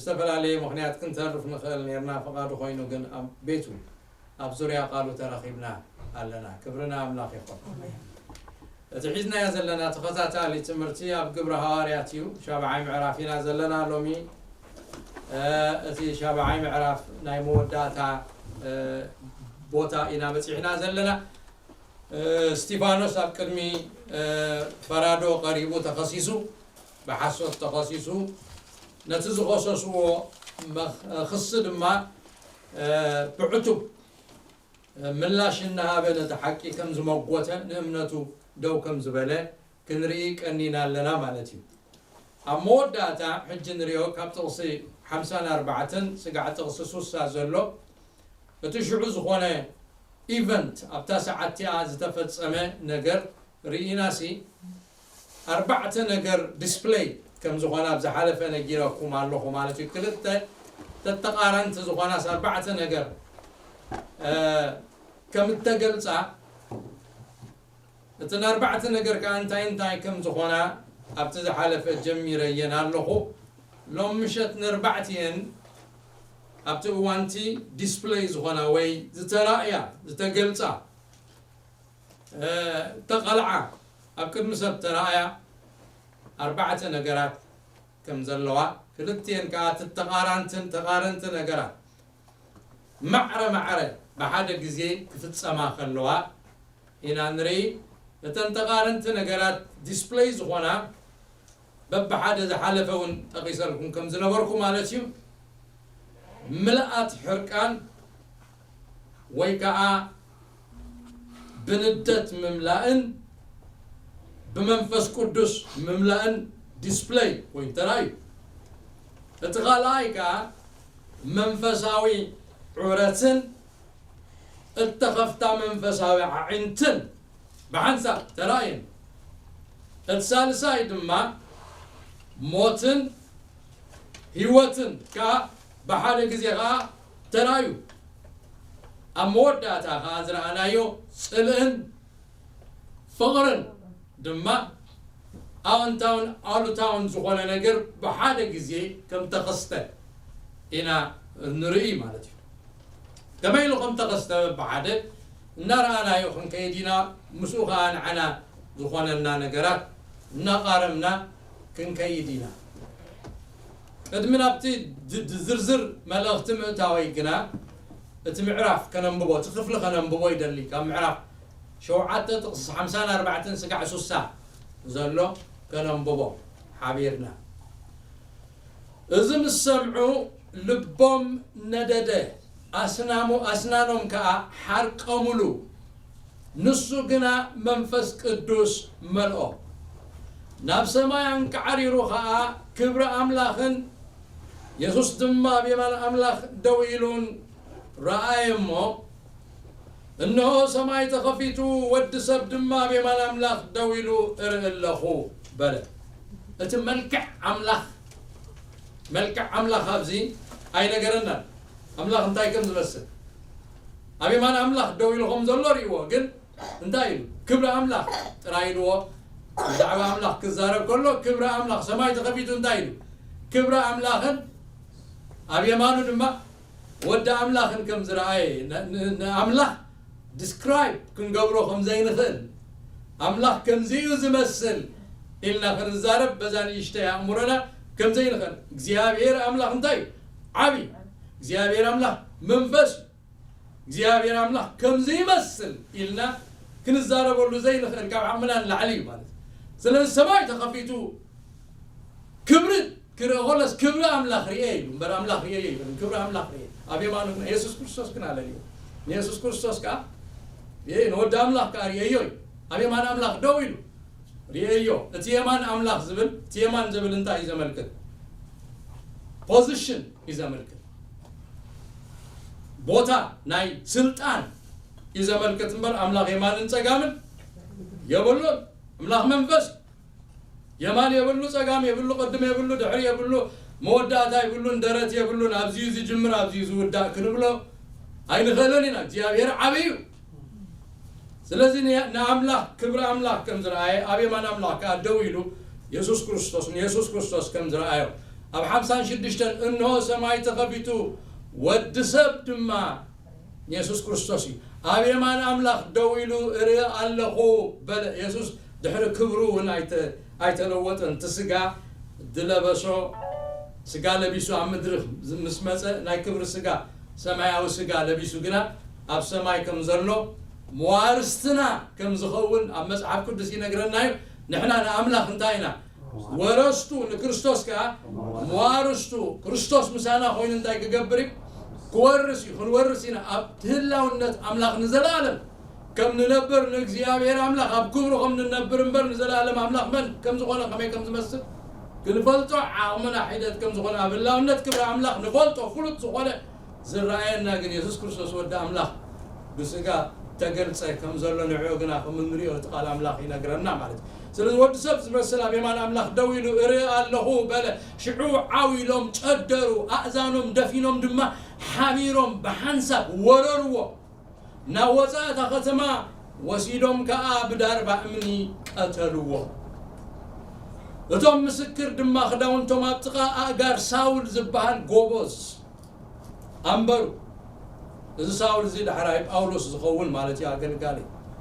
ዝተፈላለየ ምኽንያት ክንተርፍ ንኽእል ነርና፣ ፍቓዱ ኮይኑ ግን ኣብ ቤቱ ኣብ ዙርያ ቃሉ ተራኺብና ኣለና። ክብርና ኣምላኽ ይኹን። እቲ ሒዝናዮ ዘለና ተኸታታሊ ትምህርቲ ኣብ ግብሪ ሃዋርያት እዩ። ሻብዓይ ምዕራፍ ኢና ዘለና ሎሚ። እቲ ሻብዓይ ምዕራፍ ናይ መወዳእታ ቦታ ኢና በፂሕና ዘለና። እስጢፋኖስ ኣብ ቅድሚ ፈራዶ ቀሪቡ ተኸሲሱ፣ ብሓሶት ተኸሲሱ፣ ነቲ ዝኸሰስዎ ክሲ ድማ ብዕቱብ ምላሽ እናሃበ ነቲ ሓቂ ከም ዝመጎተ፣ ንእምነቱ ደው ከም ዝበለ ክንርኢ ቀኒና ኣለና ማለት እዩ። ኣብ መወዳእታ ሕጂ ንሪኦ ካብ ጥቕሲ ሓምሳን ኣርባዕተን ስጋዕ ጥቕሲ ሱሳ ዘሎ እቲ ሽዑ ዝኾነ ኢቨንት ኣብታ ሰዓት እቲኣ ዝተፈጸመ ነገር ርኢናሲ ኣርባዕተ ነገር ዲስፕለይ ከም ዝኾነ ኣብ ዝሓለፈ ነጊረኩም ኣለኹ ማለት እዩ። ክልተ ተተቓራንቲ ዝኾናስ ኣርባዕተ ነገር ከም እተገልጻ እተን ኣርባዕተ ነገር ከኣ እንታይ እንታይ ከም ዝኾና ኣብቲ ዝሓለፈ ጀሚረየን ኣለኹ። ሎም ምሸት ነርባዕቲየን ኣብቲ እዋንቲ ዲስፕለይ ዝኾና ወይ ዝተራእያ ዝተገልጻ ተቐልዓ ኣብ ቅድሚ ሰብ ተራእያ ኣርባዕተ ነገራት ከም ዘለዋ ክልቲኤን ከኣ ተተቓራንትን ተቓረንቲ ነገራት ማዕረ ማዕረ ብሓደ ግዜ ክፍጸማ ከለዋ ኢና ንርኢ። እተን ተቓረንቲ ነገራት ዲስፕለይ ዝኾና በብሓደ ዝሓለፈ እውን ጠቒሰልኩም ከም ዝነበርኩ ማለት እዩ። ምልኣት ሕርቃን ወይ ከዓ ብንደት ምምላእን ብመንፈስ ቅዱስ ምምላእን ዲስፕለይ ወይ ተራእዩ። እቲ ካልኣይ ከዓ መንፈሳዊ ዑረትን እተኸፍታ መንፈሳዊ ኣዒንትን ብሓንሳብ ተራእየን። እቲ ሳልሳይ ድማ ሞትን ህይወትን ከዓ ብሓደ ግዜ ከዓ ተራእዩ። ኣብ መወዳእታ ከዓ ዝረኣናዮ ጽልእን ፍቕርን ድማ ኣወንታውን ኣሉታውን ዝኾነ ነገር ብሓደ ግዜ ከም ተኸስተ ኢና ንርኢ ማለት እዩ። ከመይ ኢሉ ከም ተኸስተ ብሓደ እናረኣናዮ ክንከይድ ኢና። ምስኡ ከዓ ንዓና ዝኾነና ነገራት እናቓረምና ክንከይድ ኢና። ቅድሚ ናብቲ ድ- ድ- ዝርዝር መልእኽቲ ምእታወይ ግና እቲ ምዕራፍ ከነንብቦ፣ እቲ ክፍሊ ከነንብቦ ይደሊ። ካብ ምዕራፍ ሸውዓተ ጥቕሲ ሓምሳን ኣርባዕተን ስጋዕ ሱሳ ዘሎ ከነንብቦ ሓቢርና። እዚ ምስ ሰምዑ ልቦም ነደደ፣ ኣስናሙ ኣስናኖም ከኣ ሓርቀሙሉ። ንሱ ግና መንፈስ ቅዱስ መልኦ፣ ናብ ሰማይ ኣንቃዕሪሩ ኸኣ ክብሪ ኣምላኽን የሱስ ድማ ኣብ የማን ኣምላኽ ደው ኢሉን ረኣየ እሞ፣ እንሆ ሰማይ ተኸፊቱ፣ ወዲ ሰብ ድማ ኣብ የማን ኣምላኽ ደው ኢሉ እርኢ ኣለኹ በለ። እቲ መልክዕ ኣምላኽ፣ መልክዕ ኣምላኽ ኣብዚ ኣይነገረናን። ኣምላኽ እንታይ ከም ዝመስል ኣብ የማን ኣምላኽ ደው ኢሉ ከም ዘሎ ርእይዎ። ግን እንታይ ኢሉ? ክብሪ ኣምላኽ ጥራይ ኢልዎ። ብዛዕባ ኣምላኽ ክዛረብ ከሎ ክብሪ ኣምላኽ ሰማይ ተኸፊቱ እንታይ ኢሉ? ክብሪ ኣምላኽን ኣብ የማኑ ድማ ወዲ ኣምላኽን ከም ዝረኣየ ን- ን- ንኣምላኽ ዲስክራይብ ክንገብሮ ከም ዘይንኽእል፣ ኣምላኽ ከምዚ እዩ ዝመስል ኢልና ክንዛረብ በዛ ንእሽተይ ኣእምሮና ከም ዘይንኽእል። እግዚኣብሔር ኣምላኽ እንታይ እዩ? ዓብዪ። እግዚኣብሔር ኣምላኽ መንፈስ እዩ። እግዚኣብሔር ኣምላኽ ከምዚ ይመስል ኢልና ክንዛረበሉ ዘይንኽእል፣ ካብ ዓቕምና ንላዕሊ እዩ ማለት እዩ። ስለዚ ሰማይ ተኸፊቱ ክብሪ ክርኢ ከሎስ ክብሪ ኣምላኽ ርኤ ኢሉ እምበር ኣምላኽ ርኤ ይብል። ክብሪ ኣምላኽ ርኤ ኣብ የማኑ ግን የሱስ ክርስቶስ ግን ኣለልዩ። ንየሱስ ክርስቶስ ከዓ ርኤ፣ ንወዲ ኣምላኽ ከዓ ርኤዮ እዩ። ኣብ የማን ኣምላኽ ደው ኢሉ ርኤዮ። እቲ የማን ኣምላኽ ዝብል፣ እቲ የማን ዝብል እንታይ እዩ ዘመልክት? ፖዚሽን እዩ ዘመልክት። ቦታ ናይ ስልጣን እዩ ዘመልክት እምበር ኣምላኽ የማንን ጸጋምን የብሉን። ኣምላኽ መንፈስ የማን የብሉ፣ ጸጋም የብሉ፣ ቅድም የብሉ፣ ድሕሪ የብሉ፣ መወዳእታ የብሉን፣ ደረት የብሉን። ኣብዚ እዩ ዝጅምር፣ ኣብዚ እዩ ዝውዳእ ክንብሎ ኣይንኽእልን ኢና። እግዚኣብሔር ዓብይ እዩ። ስለዚ ን- ንኣምላኽ ክብሪ ኣምላኽ ከም ዝረኣየ ኣብ የማን ኣምላኽ ከኣ ደው ኢሉ የሱስ ክርስቶስ ንየሱስ ክርስቶስ ከም ዝረኣዮ ኣብ ሓምሳን ሽዱሽተን እንሆ ሰማይ ተኸፊቱ፣ ወዲ ሰብ ድማ የሱስ ክርስቶስ እዩ፣ ኣብ የማን ኣምላኽ ደው ኢሉ እርኢ ኣለኹ በለ። የሱስ ድሕሪ ክብሩ እውን ኣይተ-፣ ኣይተለወጠን። እቲ ስጋ ዝለበሶ፣ ስጋ ለቢሱ ኣብ ምድሪ ምስ መጸ፣ ናይ ክብሪ ስጋ፣ ሰማያዊ ስጋ ለቢሱ ግና ኣብ ሰማይ ከም ዘሎ፣ መዋርስትና ከም ዝኸውን ኣብ መጽሓፍ ቅዱስ ይነግረና እዩ። ንሕና ንኣምላኽ እንታይ ኢና? ወረስቱ ንክርስቶስ ከኣ መዋርስቱ። ክርስቶስ ምሳና ኮይኑ እንታይ ክገብር እዩ? ክወርስ እዩ። ክንወርስ ኢና። ኣብ ህላውነት ኣምላኽ ንዘለኣለም ከም ንነብር፣ ንእግዚኣብሔር ኣምላኽ ኣብ ክብሩ ከም ንነብር እምበር፣ ንዘለኣለም ኣምላኽ መን ከም ዝኾነ፣ ከመይ ከም ዝመስል ክንፈልጦ ዓቕምና ሒደት ከም ዝኾነ፣ ኣብ ህላውነት ክብሪ ኣምላኽ ንፈልጦ። ፍሉጥ ዝኾነ ዝረኣየና ግን የሱስ ክርስቶስ ወዲ ኣምላኽ ብስጋ ተገልጸ ከም ዘሎ ንዕኡ ግና ከም እንሪኦ እቲ ቃል ኣምላኽ ይነግረና ማለት እዩ። ስለዚ ወዲ ሰብ ዝመስል ኣብ የማን ኣምላኽ ደው ኢሉ እርኢ ኣለኹ በለ። ሽዑ ዓው ኢሎም ጨደሩ፣ ኣእዛኖም ደፊኖም ድማ ሓሚሮም ብሓንሳብ ወረርዎ። ናብ ወጻኢ እታ ከተማ ወሲዶም ከኣ ብዳርባ እምኒ ቀተልዎ። እቶም ምስክር ድማ ክዳውንቶም ኣብ ጥቓ ኣእጋር ሳውል ዝበሃል ጎበዝ ኣንበሩ። እዚ ሳውል እዚ ዳሕራይ ጳውሎስ ዝኸውን ማለት እዩ፣ ኣገልጋሊ።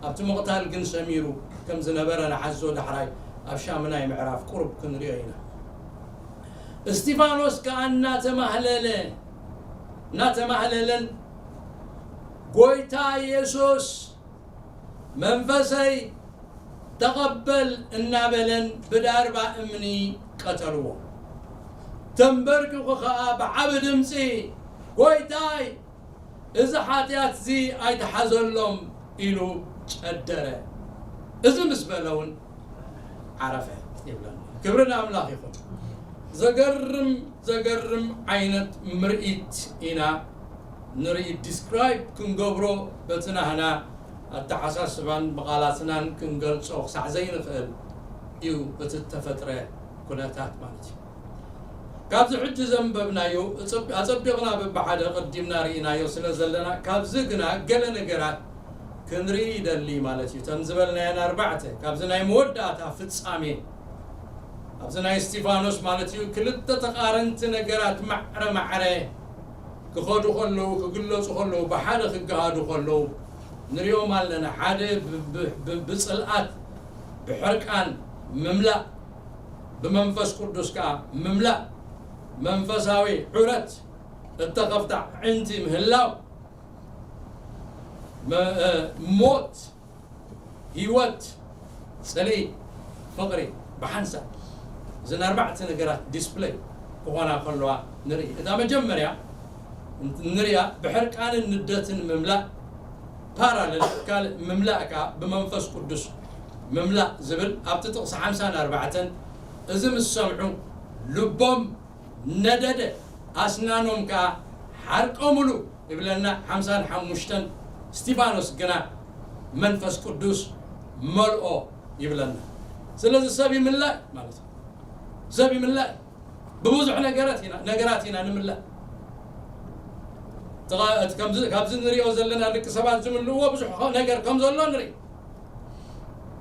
ኣብቲ ምቕታል ግን ሰሚሩ ከም ዝነበረ ንሓዞ ዳሕራይ ኣብ ሻምናይ ምዕራፍ ቁሩብ ክንሪኦ ኢና። እስጢፋኖስ ከኣ እናተማህለለ፣ እናተማህለለን፣ "ጎይታ የሱስ፣ መንፈሰይ ተቐበል" እናበለን ብዳርባ እምኒ ቀተልዎ። ተንበርኪኹ ኸኣ ብዓቢ ድምጺ፣ "ጎይታይ፣ እዚ ሓጢኣት እዚ ኣይትሓዘሎም" ኢሉ ጨደረ። እዚ ምስ በለ እውን ዓረፈ ይብለና። ክብሪ ንኣምላኽ ይኹን። ዘገርም፣ ዘገርም ዓይነት ምርኢት ኢና ንርኢ። ዲስክራይብ ክንገብሮ በቲ ናህና ኣተሓሳስባን ብቓላትናን ክንገልጾ ክሳዕ ዘይንኽእል እዩ እቲ እተፈጥረ ኩነታት ማለት እዩ። ካብዚ ሕጂ ዘንበብናዮ እጸብ-፣ ኣጸቢቕና በብሓደ ቀዲምና ርኢናዮ ስለ ዘለና፣ ካብዚ ግና ገለ ነገራት ክንርኢ ይደሊ ማለት እዩ። እተን ዝበልናየን ኣርባዕተ፣ ካብዚ ናይ መወዳእታ ፍጻሜ፣ ኣብዚ ናይ እስጢፋኖስ ማለት እዩ፣ ክልተ ተቓረንቲ ነገራት ማዕረ ማዕረ ክኸዱ ከለዉ፣ ክግለጹ ከለዉ፣ ብሓደ ክገሃዱ ከለዉ ንሪኦም ኣለና። ሓደ ብ-፣ ብ-፣ ብ-፣ ብጽልኣት፣ ብሕርቃን ምምላእ፣ ብመንፈስ ቅዱስ ከኣ ምምላእ፣ መንፈሳዊ ዑረት፣ እተኸፍታ ኣዕንቲ ምህላው፣ መ-፣ እ፣ ሞት፣ ህይወት፣ ጽልኢ፣ ፍቕሪ ብሓንሳብ እዘን ኣርባዕተ ነገራት ዲስፕለይ ክኾና ከለዋ ንርኢ። እታ መጀመርያ ንሪኣ ብሕርቃንን ንደትን ምምላእ፣ ፓራለል ካልእ ምምላእ ከኣ ብመንፈስ ቅዱስ ምምላእ ዝብል ኣብቲ ጥቕሲ ሓምሳን ኣርባዕተን፣ እዚ ምስ ሰምዑ ልቦም ነደደ፣ ኣስናኖም ከኣ ሓርቀሙሉ ይብለና። ሓምሳን ሓሙሽተን፣ እስጢፋኖስ ግና መንፈስ ቅዱስ መልኦ ይብለና። ስለዚ ሰብ ይምላእ ማለት እዩ። ሰብ ይምላእ። ብብዙሕ ነገራት ኢና፣ ነገራት ኢና ንምላእ። ተቓ-፣ እቲ ከምዚ፣ ካብዚ ንሪኦ ዘለና ደቂ ሰባት ዝምልእዎ ብዙሕ ነገር ከም ዘሎ ንርኢ።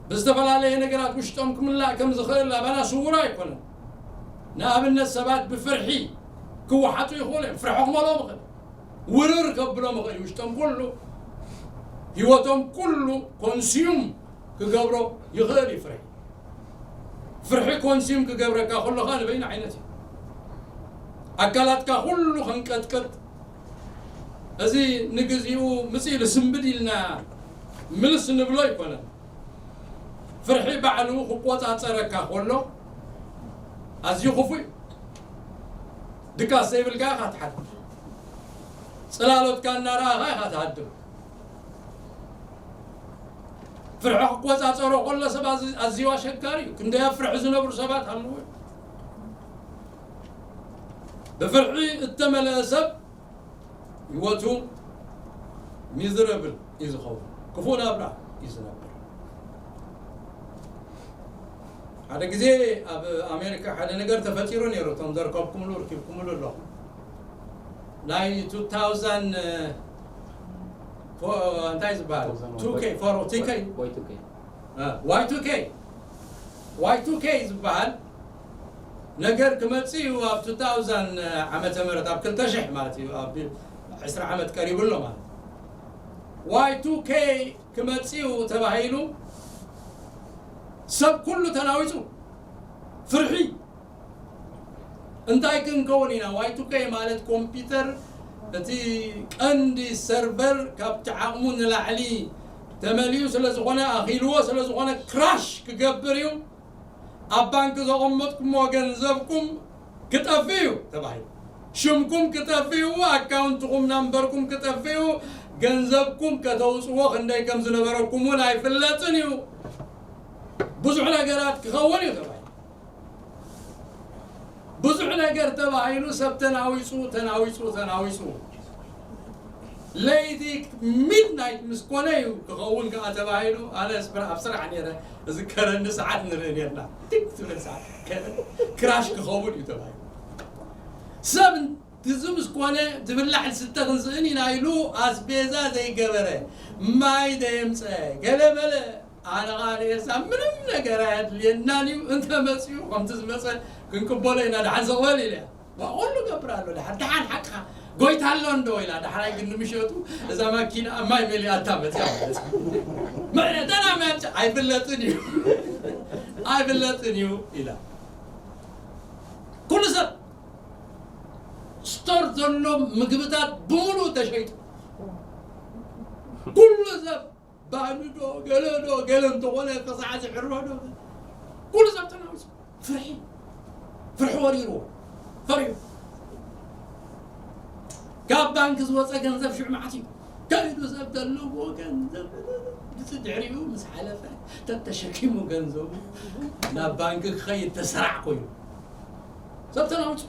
ብዝተፈላለየ ነገራት ውሽጦም ክምላእ ከም ዝኽእል ኣባና ስውር ኣይኮነን። ንኣብነት ሰባት ብፍርሒ ክወሓጡ ይኽእሉ እዮም። ፍርሒ ክመልኦም ይኽእል። ውርር ከብሎም ይኽእል እዩ። ውሽጦም ኩሉ፣ ህይወቶም ኩሉ ኮንስዩም ክገብሮ ይኽእል እዩ ፍርሒ። ፍርሒ ኮንስዩም ክገብረካ ከሎ ኸኣ ንበይኑ ዓይነት እዩ። ኣካላትካ ኩሉ ከንቀጥቀጥ፣ እዚ ንግዚኡ ምጽእ ኢሉ ስንብድ ኢልና ምልስ ንብሎ ኣይኮነን። ፍርሒ ባዕሉ ክቆጻጸረካ ከሎ ኣዝዩ ክፉእ እዩ። ድቃስ ዘይብልካ ኢኻ ትሓድር። ጽላሎትካ እናረኣኻ ኢኻ ትሃድር። ፍርሒ ክቆጻጸሮ ከሎ ሰብ ኣዝ-፣ ኣዝዩ ኣሸጋሪ እዩ። ክንደይ ኣብ ፍርሒ ዝነብሩ ሰባት ኣለዉ። ብፍርሒ እተመልአ ሰብ ህይወቱ ሚዝረብል እዩ ዝኸውን። ክፉእ ናብራ እዩ ዝነብር። ሓደ ግዜ ኣብ ኣሜሪካ ሓደ ነገር ተፈጢሩ ነይሩ። እቶም ዘርከብኩምሉ ርኪብኩምሉ ኣለኹም። ናይ ቱ ታውዘንድ ፎ-፣ እንታይ ዝበሃል? ቱ ታውዘንድ ዋን። ቱ ኬ፣ ፎር ቱ ኬ። ዋይ ቱ ኬ። እ፣ ዋይ ቱ ኬ። ዋይ ቱ ኬ ዝበሃል ነገር ክመጽእ እዩ ኣብ two thousand ዓመተ ምህረት፣ ኣብ ክልተ ሽሕ ማለት እዩ፣ ኣብ ዕስራ ዓመት ቀሪቡ ኣሎ ማለት እዩ። ዋይ ቱ ኬይ ክመጽእ እዩ ተባሂሉ ሰብ ኩሉ ተናዊጹ፣ ፍርሒ። እንታይ ክንከውን ኢና? ዋይ ቱ ኬይ ማለት ኮምፒውተር፣ እቲ ቀንዲ ሰርቨር ካብቲ ዓቕሙ ንላዕሊ ተመሊኡ ስለ ዝኾነ፣ ኣኺልዎ ስለ ዝኾነ ክራሽ ክገብር እዩ። ኣብ ባንክ ዘቐመጥኩሞ ገንዘብኩም ክጠፍእ እዩ ተባሂሉ። ሽምኩም ክጠፍእ እዩ፣ ኣካውንትኩም ናምበርኩም ክጠፍእ እዩ፣ ገንዘብኩም ከተውፅዎ ክንደይ ከም ዝነበረኩም እውን ኣይፍለጥን እዩ። ብዙሕ ነገራት ክኸውን እዩ ተባሂሉ። ብዙሕ ነገር ተባሂሉ፣ ሰብ ተናዊፁ፣ ተናዊፁ፣ ተናዊፁ። ለይቲ ሚድናይት ምስ ኮነ እዩ ክኸውን ከዓ ተባሂሉ። ኣነ ስፕራ-፣ ኣብ ስራሕ ነይረ፣ ዝከረኒ ሰዓት ንርኢ ነርና። ቲክ ትብል ሰዓት፣ ከ-፣ ክራሽ ክኸውን እዩ ተባሂሉ። ሰብ እዚ ምስ ኮነ፣ ዝብላዕ ዝስተ ክንስእን ኢና ኢሉ፣ ኣስቤዛ ዘይገበረ፣ ማይ ዘየምፀ፣ ገለ በለ። ኣነ ኸኣ ንኤልሳ ምንም ነገር ኣየድልየናን እዩ፣ እንተ መጺኡ ከምቲ ዝመጸ ክንቅበሎ ኢና፣ ደሓን ስቕ በል ኢለያ። ዋ፣ ኩሉ ገብር ኣሎ፣ ደሓን፣ ደሓን ሓቅኻ፣ ጎይታ ኣሎ እንዶ ኢላ፣ ደሓራይ ግን ንምሸቱ እዛ ማኪና ኣብ ማይ መሊኣታ መጺኣ ማለት እዩ። መ-፣ ደና መምጽ-፣ ኣይፍለጥን እዩ፣ ኣይፍለጥን እዩ ኢላ። ኩሉ ሰብ ስቶር ዘሎ ምግብታት ብምሉእ ተሸይጡ። ኩሉ ሰብ ባኒ ዶ፣ ገለ ዶ፣ ገለ እንተኾነ ክሳዕ ዝሕሮ ዶ፣ ኩሉ ሰብ ተናዊሱ። ፍርሒ፣ ፍርሒ ወሪርዎ፣ ፈሪሁ። ካብ ባንክ ዝወፀ ገንዘብ ሽዑ መዓት እዩ። ከይዱ ሰብ ዘለዎ ገንዘብ፣ ድሕሪኡ ምስ ሓለፈ፣ ተተሸኪሙ ገንዘቡ ናብ ባንክ ክኸይድ ተሰራዕ ኮይኑ። ሰብ ተናዊሱ፣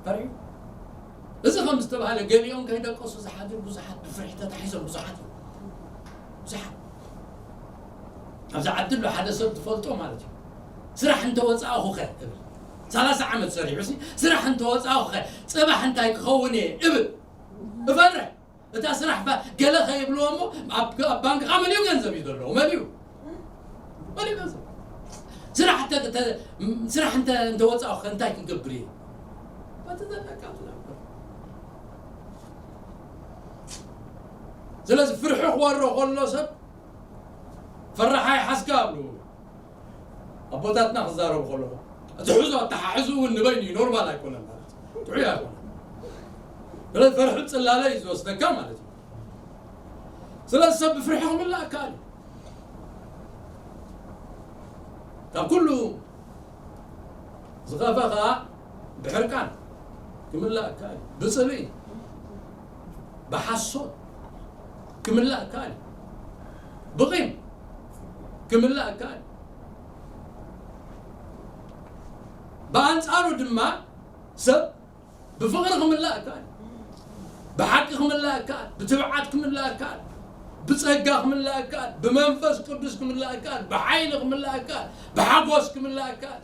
ፈሪሁ። እዚ ከም ዝተባህለ፣ ገሊኦም ከይደቀሱ ዝሓድሩ ብዙሓት፣ ብፍርሒ ተታሒዞም ብዙሓት እዮም። ብዙሓት። ኣብዚ ዓዲ ኣሎ ሓደ ሰብ ትፈልጦ ማለት እዩ። ስራሕ እንተወፃእኹኸ እብል። ሰላሳ ዓመት ሰሪሑ ሲ፣ ስራሕ እንተወፃእኹኸ፣ ፅባሕ እንታይ ክኸውን እየ እብል። እፈርሕ። እታ ስራሕ ፋ-፣ ገለ ከይብልዎ እሞ፣ ኣብ፣ ኣብ ባንክኻ መሊኡ ገንዘብ እዩ ዘለዎ። መሊኡ። መሊኡ ገንዘብ። ስራሕ እንተ-፣ እንተ-፣ ስራሕ እንተ-፣ እንተወፃእኹኸ እንታይ ክንገብር እየ? በቲ ዘለካ ትነብር። ስለዚ ፍርሒ ክወሮ ከሎ ሰብ ፈራሓይ ሓዝካ ኣብሉ። ኣቦታትና ክዛረቡ ከለዉ፣ እቲ ሕዞ ኣተሓሕዝኡ እውን ንበይኑ እዩ፣ ኖርማል ኣይኮነን ማለት እዩ። ጥዑይ ኣይኮነን። ስለዚ ፈርሒ ጽላለ እዩ ዝወስደካ ማለት እዩ። ስለዚ ሰብ ብፍርሒ ክምላእ ይከኣል እዩ። ካብ ኩሉ ዝኸፍአ ከኣ ብሕርቃን ክምላእ ይከኣል እዩ። ብጽልኢ፣ ብሓሶት ክምላእ ይከኣል እዩ። ብቂም ክምላእ ይከኣል እዩ። ብኣንጻሩ ድማ ሰብ ብፍቕሪ ክምላእ ይከኣል እዩ። ብሓቂ ክምላእ ይከኣል፣ ብትብዓት ክምላእ ይከኣል፣ ብጸጋ ክምላእ ይከኣል፣ ብመንፈስ ቅዱስ ክምላእ ይከኣል፣ ብሓይሊ ክምላእ ይከኣል፣ ብሓጎስ ክምላእ ይከኣል፣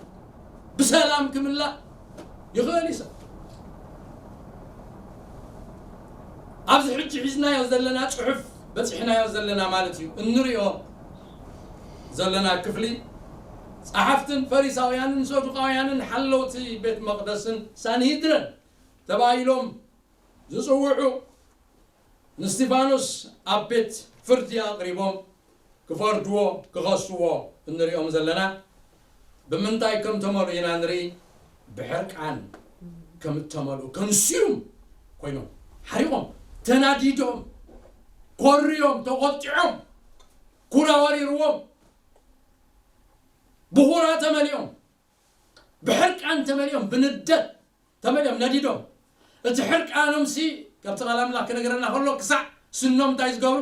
ብሰላም ክምላእ ይኽእል እዩ ሰብ። ኣብዚ ሕጂ ሒዝናዮ ዘለና ጽሑፍ፣ በጺሕናዮ ዘለና ማለት እዩ፣ እንሪኦ ዘለና ክፍሊ፣ ጸሓፍትን ፈሪሳውያንን ሰዱቃውያንን ሓለውቲ ቤት መቕደስን ሳንሂድረን ተባሂሎም ዝጽውዑ ንስቲፋኖስ ኣብ ቤት ፍርዲ ኣቕሪቦም ክፈርድዎ፣ ክኸስዎ እንሪኦም ዘለና፣ ብምንታይ ከም ተመልኡ ኢና ንርኢ። ብሕርቃን ከም እተመልኡ፣ ኮንሱምድ ኮይኖም፣ ሓሪቖም፣ ተናዲዶም፣ ኮርዮም፣ ተቖጢዖም፣ ኩራ ወሪርዎም፣ ብኹራ ተመሊኦም፣ ብሕርቃን ተመሊኦም፣ ብንደት ተመሊኦም፣ ነዲዶም። እቲ ሕርቃኖምሲ፣ ካብቲ ቃል ኣምላኽ ክነግረና ከሎ፣ ክሳዕ ስኖም እንታይ ዝገብሩ?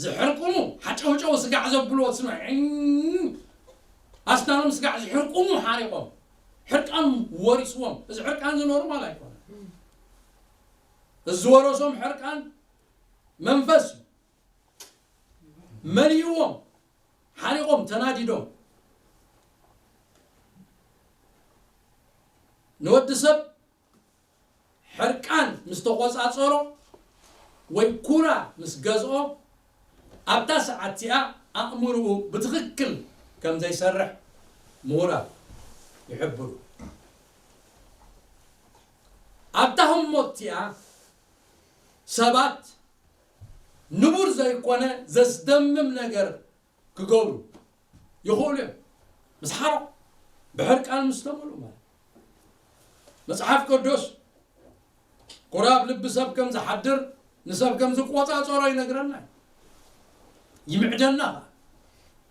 ዝሕርቁሙ፣ ሓጨውጨው ስጋዕ ዘብልዎ፣ ስኖ፣ ዒን፣ ኣስናኖም ስጋዕ ዝሕርቁሙ ሓሪቖም። ሕርቃን ወሪስዎም። እዚ ሕርቃን እዚ ኖርማል ኣይኮነን። እዚ ዝወረሶም ሕርቃን መንፈስ እዩ። መሊእዎም፣ ሓሪቖም፣ ተናዲዶም። ንወዲ ሰብ ሕርቃን ምስ ተቖጻጸሮ ወይ ኩራ ምስ ገዝኦ፣ ኣብታ ሰዓት እቲኣ ኣእምርኡ ብትኽክል ከም ዘይሰርሕ ምሁራት ይሕብሩ። ኣብታ ህሞት እቲኣ ሰባት ንቡር ዘይኮነ ዘስደምም ነገር ክገብሩ ይኽእሉ እዮም። ምስ ሓሮም ብሕርቃን ምስ ተመልኡ ማለት። መጽሓፍ ቅዱስ ኩራ ኣብ ልቢ ሰብ ከም ዝሓድር፣ ንሰብ ከም ዝቆጻጸሮ ይነግረና እዩ። ይምዕደና ኸኣ።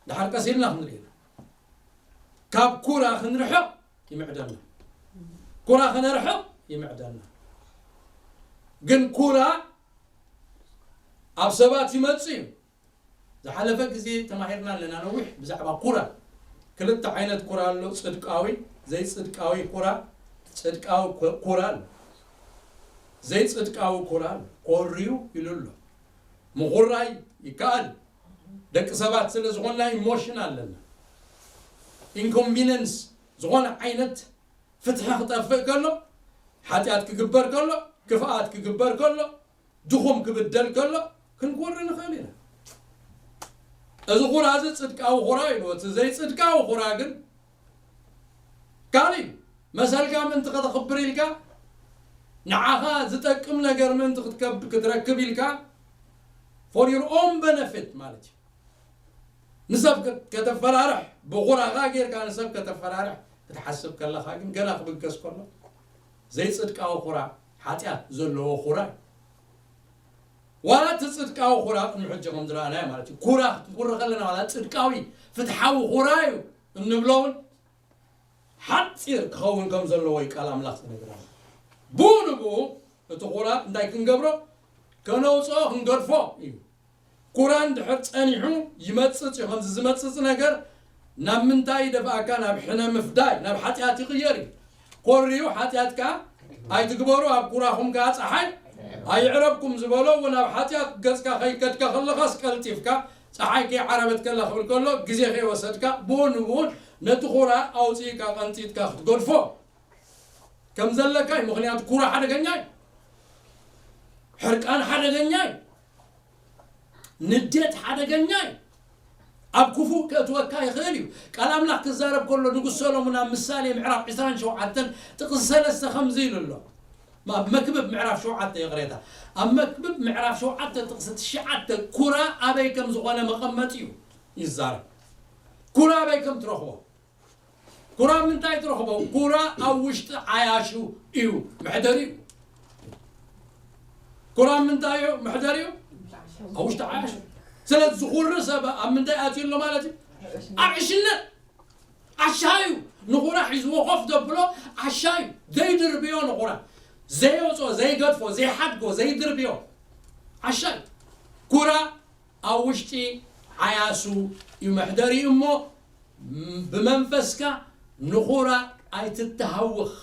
ድሓር ቀስ ኢልና ክንርኢ ኢና። ካብ ኩራ ክንርሕቕ ይምዕደና። ኩራ ከነርሕቕ ይምዕደና። ግን ኩራ ኣብ ሰባት ይመጽእ እዩ። ዝሓለፈ ግዜ ተማሂርና ኣለና ነዊሕ ብዛዕባ ኩራ። ክልተ ዓይነት ኩራ ኣሎ፣ ጽድቃዊ፣ ዘይጽድቃዊ ኩራ። ጽድቃዊ ኩ-፣ ኩራ ኣሎ። ዘይጽድቃዊ ኩራ ኣሎ። ኮርዩ ኢሉ ኣሎ። ምኹራይ ይከኣል። ደቂ ሰባት ስለ ዝኾንና ኢሞሽን ኣለና። ኢንኮንቪነንስ ዝኾነ ዓይነት ፍትሒ ክጠፍእ ከሎ፣ ሓጢኣት ክግበር ከሎ፣ ክፍኣት ክግበር ከሎ፣ ድኹም ክብደል ከሎ ክንኮሪ ንኽእል ኢና። እዚ ኩራ እዚ ጽድቃዊ ኩራ ኢሉ፣ እቲ ዘይጽድቃዊ ኩራ ግን ካልእ እዩ። መሰልካ ምእንቲ ከተኽብር ኢልካ፣ ንዓኻ ዝጠቅም ነገር ምእንቲ ክትከብ-፣ ክትረክብ ኢልካ፣ for your own benefit ማለት እዩ። ንሰብ ከ-፣ ከተፈራርሕ፣ ብኹራኻ ጌርካ ንሰብ ከተፈራርሕ ክትሓስብ ከለኻ ግን ገና ክብገስ ከሎ ዘይጽድቃዊ ኩራ፣ ሓጢኣት ዘለዎ ኩራ እዩ። ዋላ እቲ ጽድቃዊ ኩራ ቅድሚ ሕጂ ከም ዝረኣናዮ ማለት እዩ። ኩራ ክንኩሪ ከለና ዋላ ጽድቃዊ ፍትሓዊ ኩራ እዩ እንብሎ እውን ሓጺር ክኸውን ከም ዘለዎ እዩ ቃል ኣምላኽ ዝነግረና። ብኡ ንብኡ እቲ ኩራ እንታይ ክንገብሮ? ከነውጽኦ ክንገድፎ እዩ። ኩራ እንድሕር ጸኒሑ ይመጽጽ እዩ። ከምዚ ዝመጽጽ ነገር ናብ ምንታይ ይደፍኣካ? ናብ ሕነ ምፍዳይ፣ ናብ ሓጢኣት ይቕየር እዩ። ኮርዩ ሓጢኣት ከኣ ኣይትግበሩ፣ ኣብ ኩራኹም ከኣ ጸሓይ ኣይዕረብኩም ዝበሎ እውን ኣብ ሓጢኣት ገጽካ ከይከድካ ከለኻስ ቀልጢፍካ ጸሓይ ከይዓረበት ከላ ክብል ከሎ ግዜ ከይወሰድካ ብኡ ንብኡን ነቲ ኩራ ኣውጺእካ ቀንጢጥካ ክትገድፎ ከም ዘለካ እዩ። ምኽንያቱ ኩራ ሓደገኛ እዩ። ሕርቃን ሓደገኛ እዩ። ንዴት ሓደገኛ እዩ። ኣብ ክፉእ ከእትወካ ይኽእል እዩ። ቃል ኣምላኽ ክዛረብ ከሎ ንጉስ ሰሎሞን ኣብ ምሳሌ ምዕራፍ ዕስራን ሸውዓተን ጥቕሲ ሰለስተ ከምዚ ኢሉ ኣሎ። ኣብ መክብብ ምዕራፍ ሸውዓተ ይቕሬታ። ኣብ መክብብ ምዕራፍ ሸውዓተ ጥቕሲ ትሽዓተ ኩራ ኣበይ ከም ዝኾነ መቐመጢኡ ይዛረብ። ኩራ ኣበይ ከም ትረኽቦ። ኩራ ምንታይ ትረኽቦ? ኩራ ኣብ ውሽጢ ዓያሹ እዩ መሕደሪኡ። ኩራ ምንታይ እዩ መሕደሪኡ? ኣብ ውሽጢ ዓያሹ። ስለዚ ዝኹሪ ሰብ ኣብ ምንታይ ኣትዩ ኣሎ ማለት እዩ? ኣብ ዕሽነት። ዓሻ እዩ። ንኹራ ሒዝዎ ኮፍ ዘብሎ ዓሻ እዩ። ዘይድርብዮ ንኹራ። ዘየውፅኦ፣ ዘይገድፎ፣ ዘይሓድጎ፣ ዘይድርብዮ። ዓሻ እዩ። ኩራ ኣብ ውሽጢ ዓያሱ እዩ መሕደሪኡ እሞ፣ ም-፣ ብመንፈስካ ንኹራ ኣይትተሃወኽ።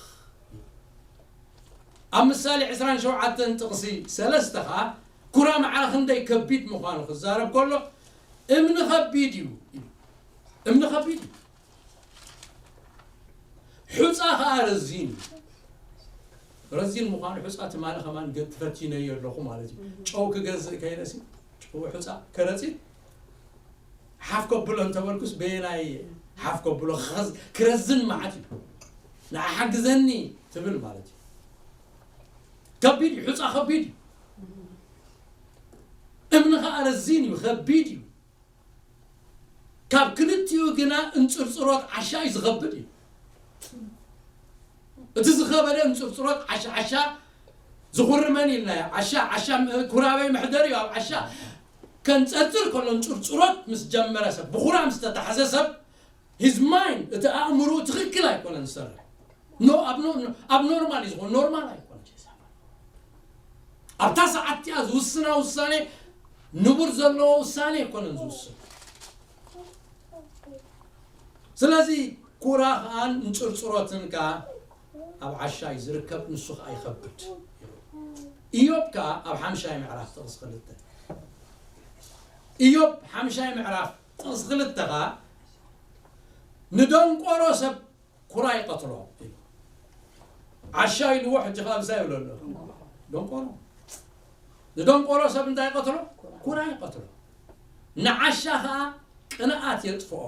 ኣብ ምሳሌ ዕስራን ሸውዓተን ጥቕሲ ሰለስተ ኸኣ፣ ኩራ ማዕረ ክንደይ ከቢድ ምዃኑ ክዛረብ ከሎ፣ እምኒ ኸቢድ እዩ ኢሉ። እምኒ ኸቢድ እዩ። ሑጻ ኸኣ ረዚን እዩ። ረዚን ምዃኑ ሑጻ ትማሊ ኸማን ገ-፣ ተፈቲነዮ ኣለኹ ማለት እዩ። ጨው ክገዝእ ከይደሲ፣ ጨው ሑጻ ከረጺን ሓፍ ከብሎ እንተበልኩስ በየናይ ሓፍ ከብሎ? ክኸዝ-፣ ክረዝን መዓት እዩ። ንዓ ሓግዘኒ ትብል ማለት እዩ። ከቢድ እዩ፣ ሑጻ ከቢድ እዩ። እምኒ ኸኣ ረዚን እዩ፣ ከቢድ እዩ። ካብ ክልቲኡ ግና እንጽርጽሮት ዓሻ እዩ ዝኸብድ እዩ። እቲ ዝኸበደ እንጽርጽሮት ዓሻ፣ ዓሻ ዝኹሪ መን ኢልናዮ? ዓሻ፣ ዓሻ ም-፣ ኩራበይ መሕደሪ እዩ። ኣብ ዓሻ ከንጸርጽር ከሎ እንጽርጽሮት ምስ ጀመረ ሰብ፣ ብኹራ ምስ ተታሕዘ ሰብ፣ his mind፣ እቲ ኣእምሮ ትኽክል ኣይኮነን ዝሰርሕ። ኖ፣ ኣብ ኖ-፣ ኣብ ኖርማል እዩ ዝኾን፣ ኖርማል ኣይኮነን። ኣብታ ሰዓት እቲኣ ዝውስና ውሳኔ ንቡር ዘለዎ ውሳኔ ኣይኮነን ዝውስን። ስለዚ ኩራ ኸኣ እንጽርጽሮትን ከኣ ኣብ ዓሻ እዩ ዝርከብ፣ ንሱ ኸኣ ይኸብድ። ኢዮብ ከኣ ኣብ ሓምሻይ ምዕራፍ ጥቕሲ ክልተ፣ ኢዮብ ሓምሻይ ምዕራፍ ጥቕሲ ክልተ ኸኣ ንደንቆሮ ሰብ ኩራ ይቐትሎ ኢሉ። ዓሻ ኢልዎ፣ ሕጂ ኸኣ እንታይ ይብሎ ኣሎ? ደንቆሮ። ንደንቆሮ ሰብ እንታይ ይቐትሎ? ኩራ ይቐትሎ። ንዓሻ ኸኣ ቅንኣት የጥፍኦ።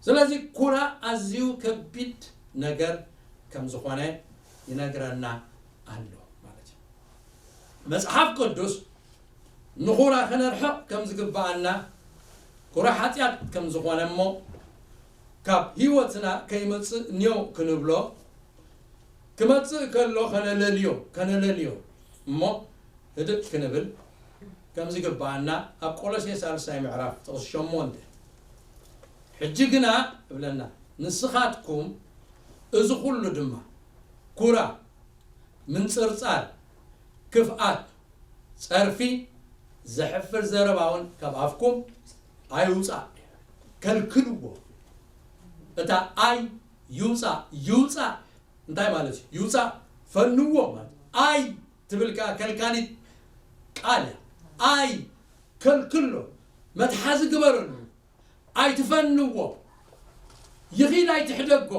ስለዚ ኩራ ኣዝዩ ከቢድ ነገር ከም ዝኾነ ይነግረና ኣሎ ማለት እዩ። መጽሓፍ ቅዱስ ንኹራ ከነርሕቕ ከም ዝግብኣና፣ ኩራ ሓጢኣት ከም ዝኾነ እሞ ካብ ህይወትና ከይመጽእ ኒዮ ክንብሎ፣ ክመጽእ ከሎ ከነለልዮ፣ ከነለልዮ እሞ ህድእ ክንብል ከም ዝግብኣና ኣብ ቆሎሴ ሳልሳይ ምዕራፍ ጥቕሲ ሸሞንተ። ሕጂ ግና እብለና፣ ንስኻትኩም እዚ ኹሉ ድማ ኩራ፣ ምንጽርጻር፣ ክፍኣት፣ ጸርፊ፣ ዘሕፍር ዘረባ እውን ካብ ኣፍኩም ኣይውጻእ፣ ከልክልዎ። እታ ኣይ ይውጻእ፣ ይውጻእ እንታይ ማለት እዩ? ይውጻእ፣ ፈንዎ ማለት። ኣይ ትብል ከኣ ከልካሊት ቃል እያ። ኣይ ከልክሎ፣ መትሓዚ ግበረሉ፣ ኣይትፈንዎ፣ ይኺድ ኣይትሕደጎ፣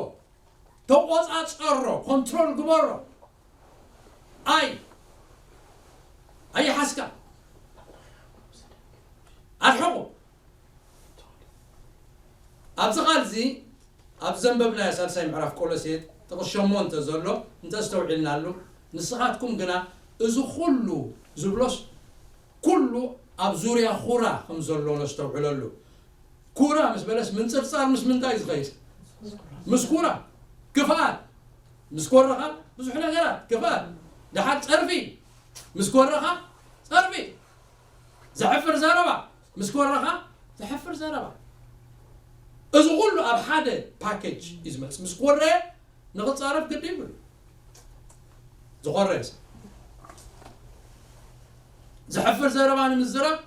ተቆጻጸሮ፣ ኮንትሮል ግበሮ። ኣይ ኣይሓስካ፣ ኣርሕቑ። ኣብዚ ቃል እዚ ኣብ ዘንበብናዮ ሳልሳይ ምዕራፍ ቆሎሴ ጥቕሲ ሸሞንተ ዘሎ እንተስተውዒልናሉ፣ ንስኻትኩም ግና እዚ ኩሉ ዝብሎስ ኩሉ ኣብ ዙርያ ኹራ ከም ዘሎ ነስተውዕለሉ። ኩራ ምስ በለስ ምንጽርጻር ምስ ምንታይ ዝኸይድ? ምስ ኩራ። ክፍኣት ምስ ኮረኻ ብዙሕ ነገራት ክፍኣት። ደሓር ጸርፊ ምስ ኮረኻ ጸርፊ። ዘሕፍር ዘረባ ምስ ኮረኻ ዘሕፍር ዘረባ። እዚ ኩሉ ኣብ ሓደ ፓኬጅ እዩ ዝመጽእ። ምስ ኮረየ ንኽጻረፍ ግዲ ይብሉ። ዝኾረየ ሰብ ዘሕፍር ዘረባ ንምዝራብ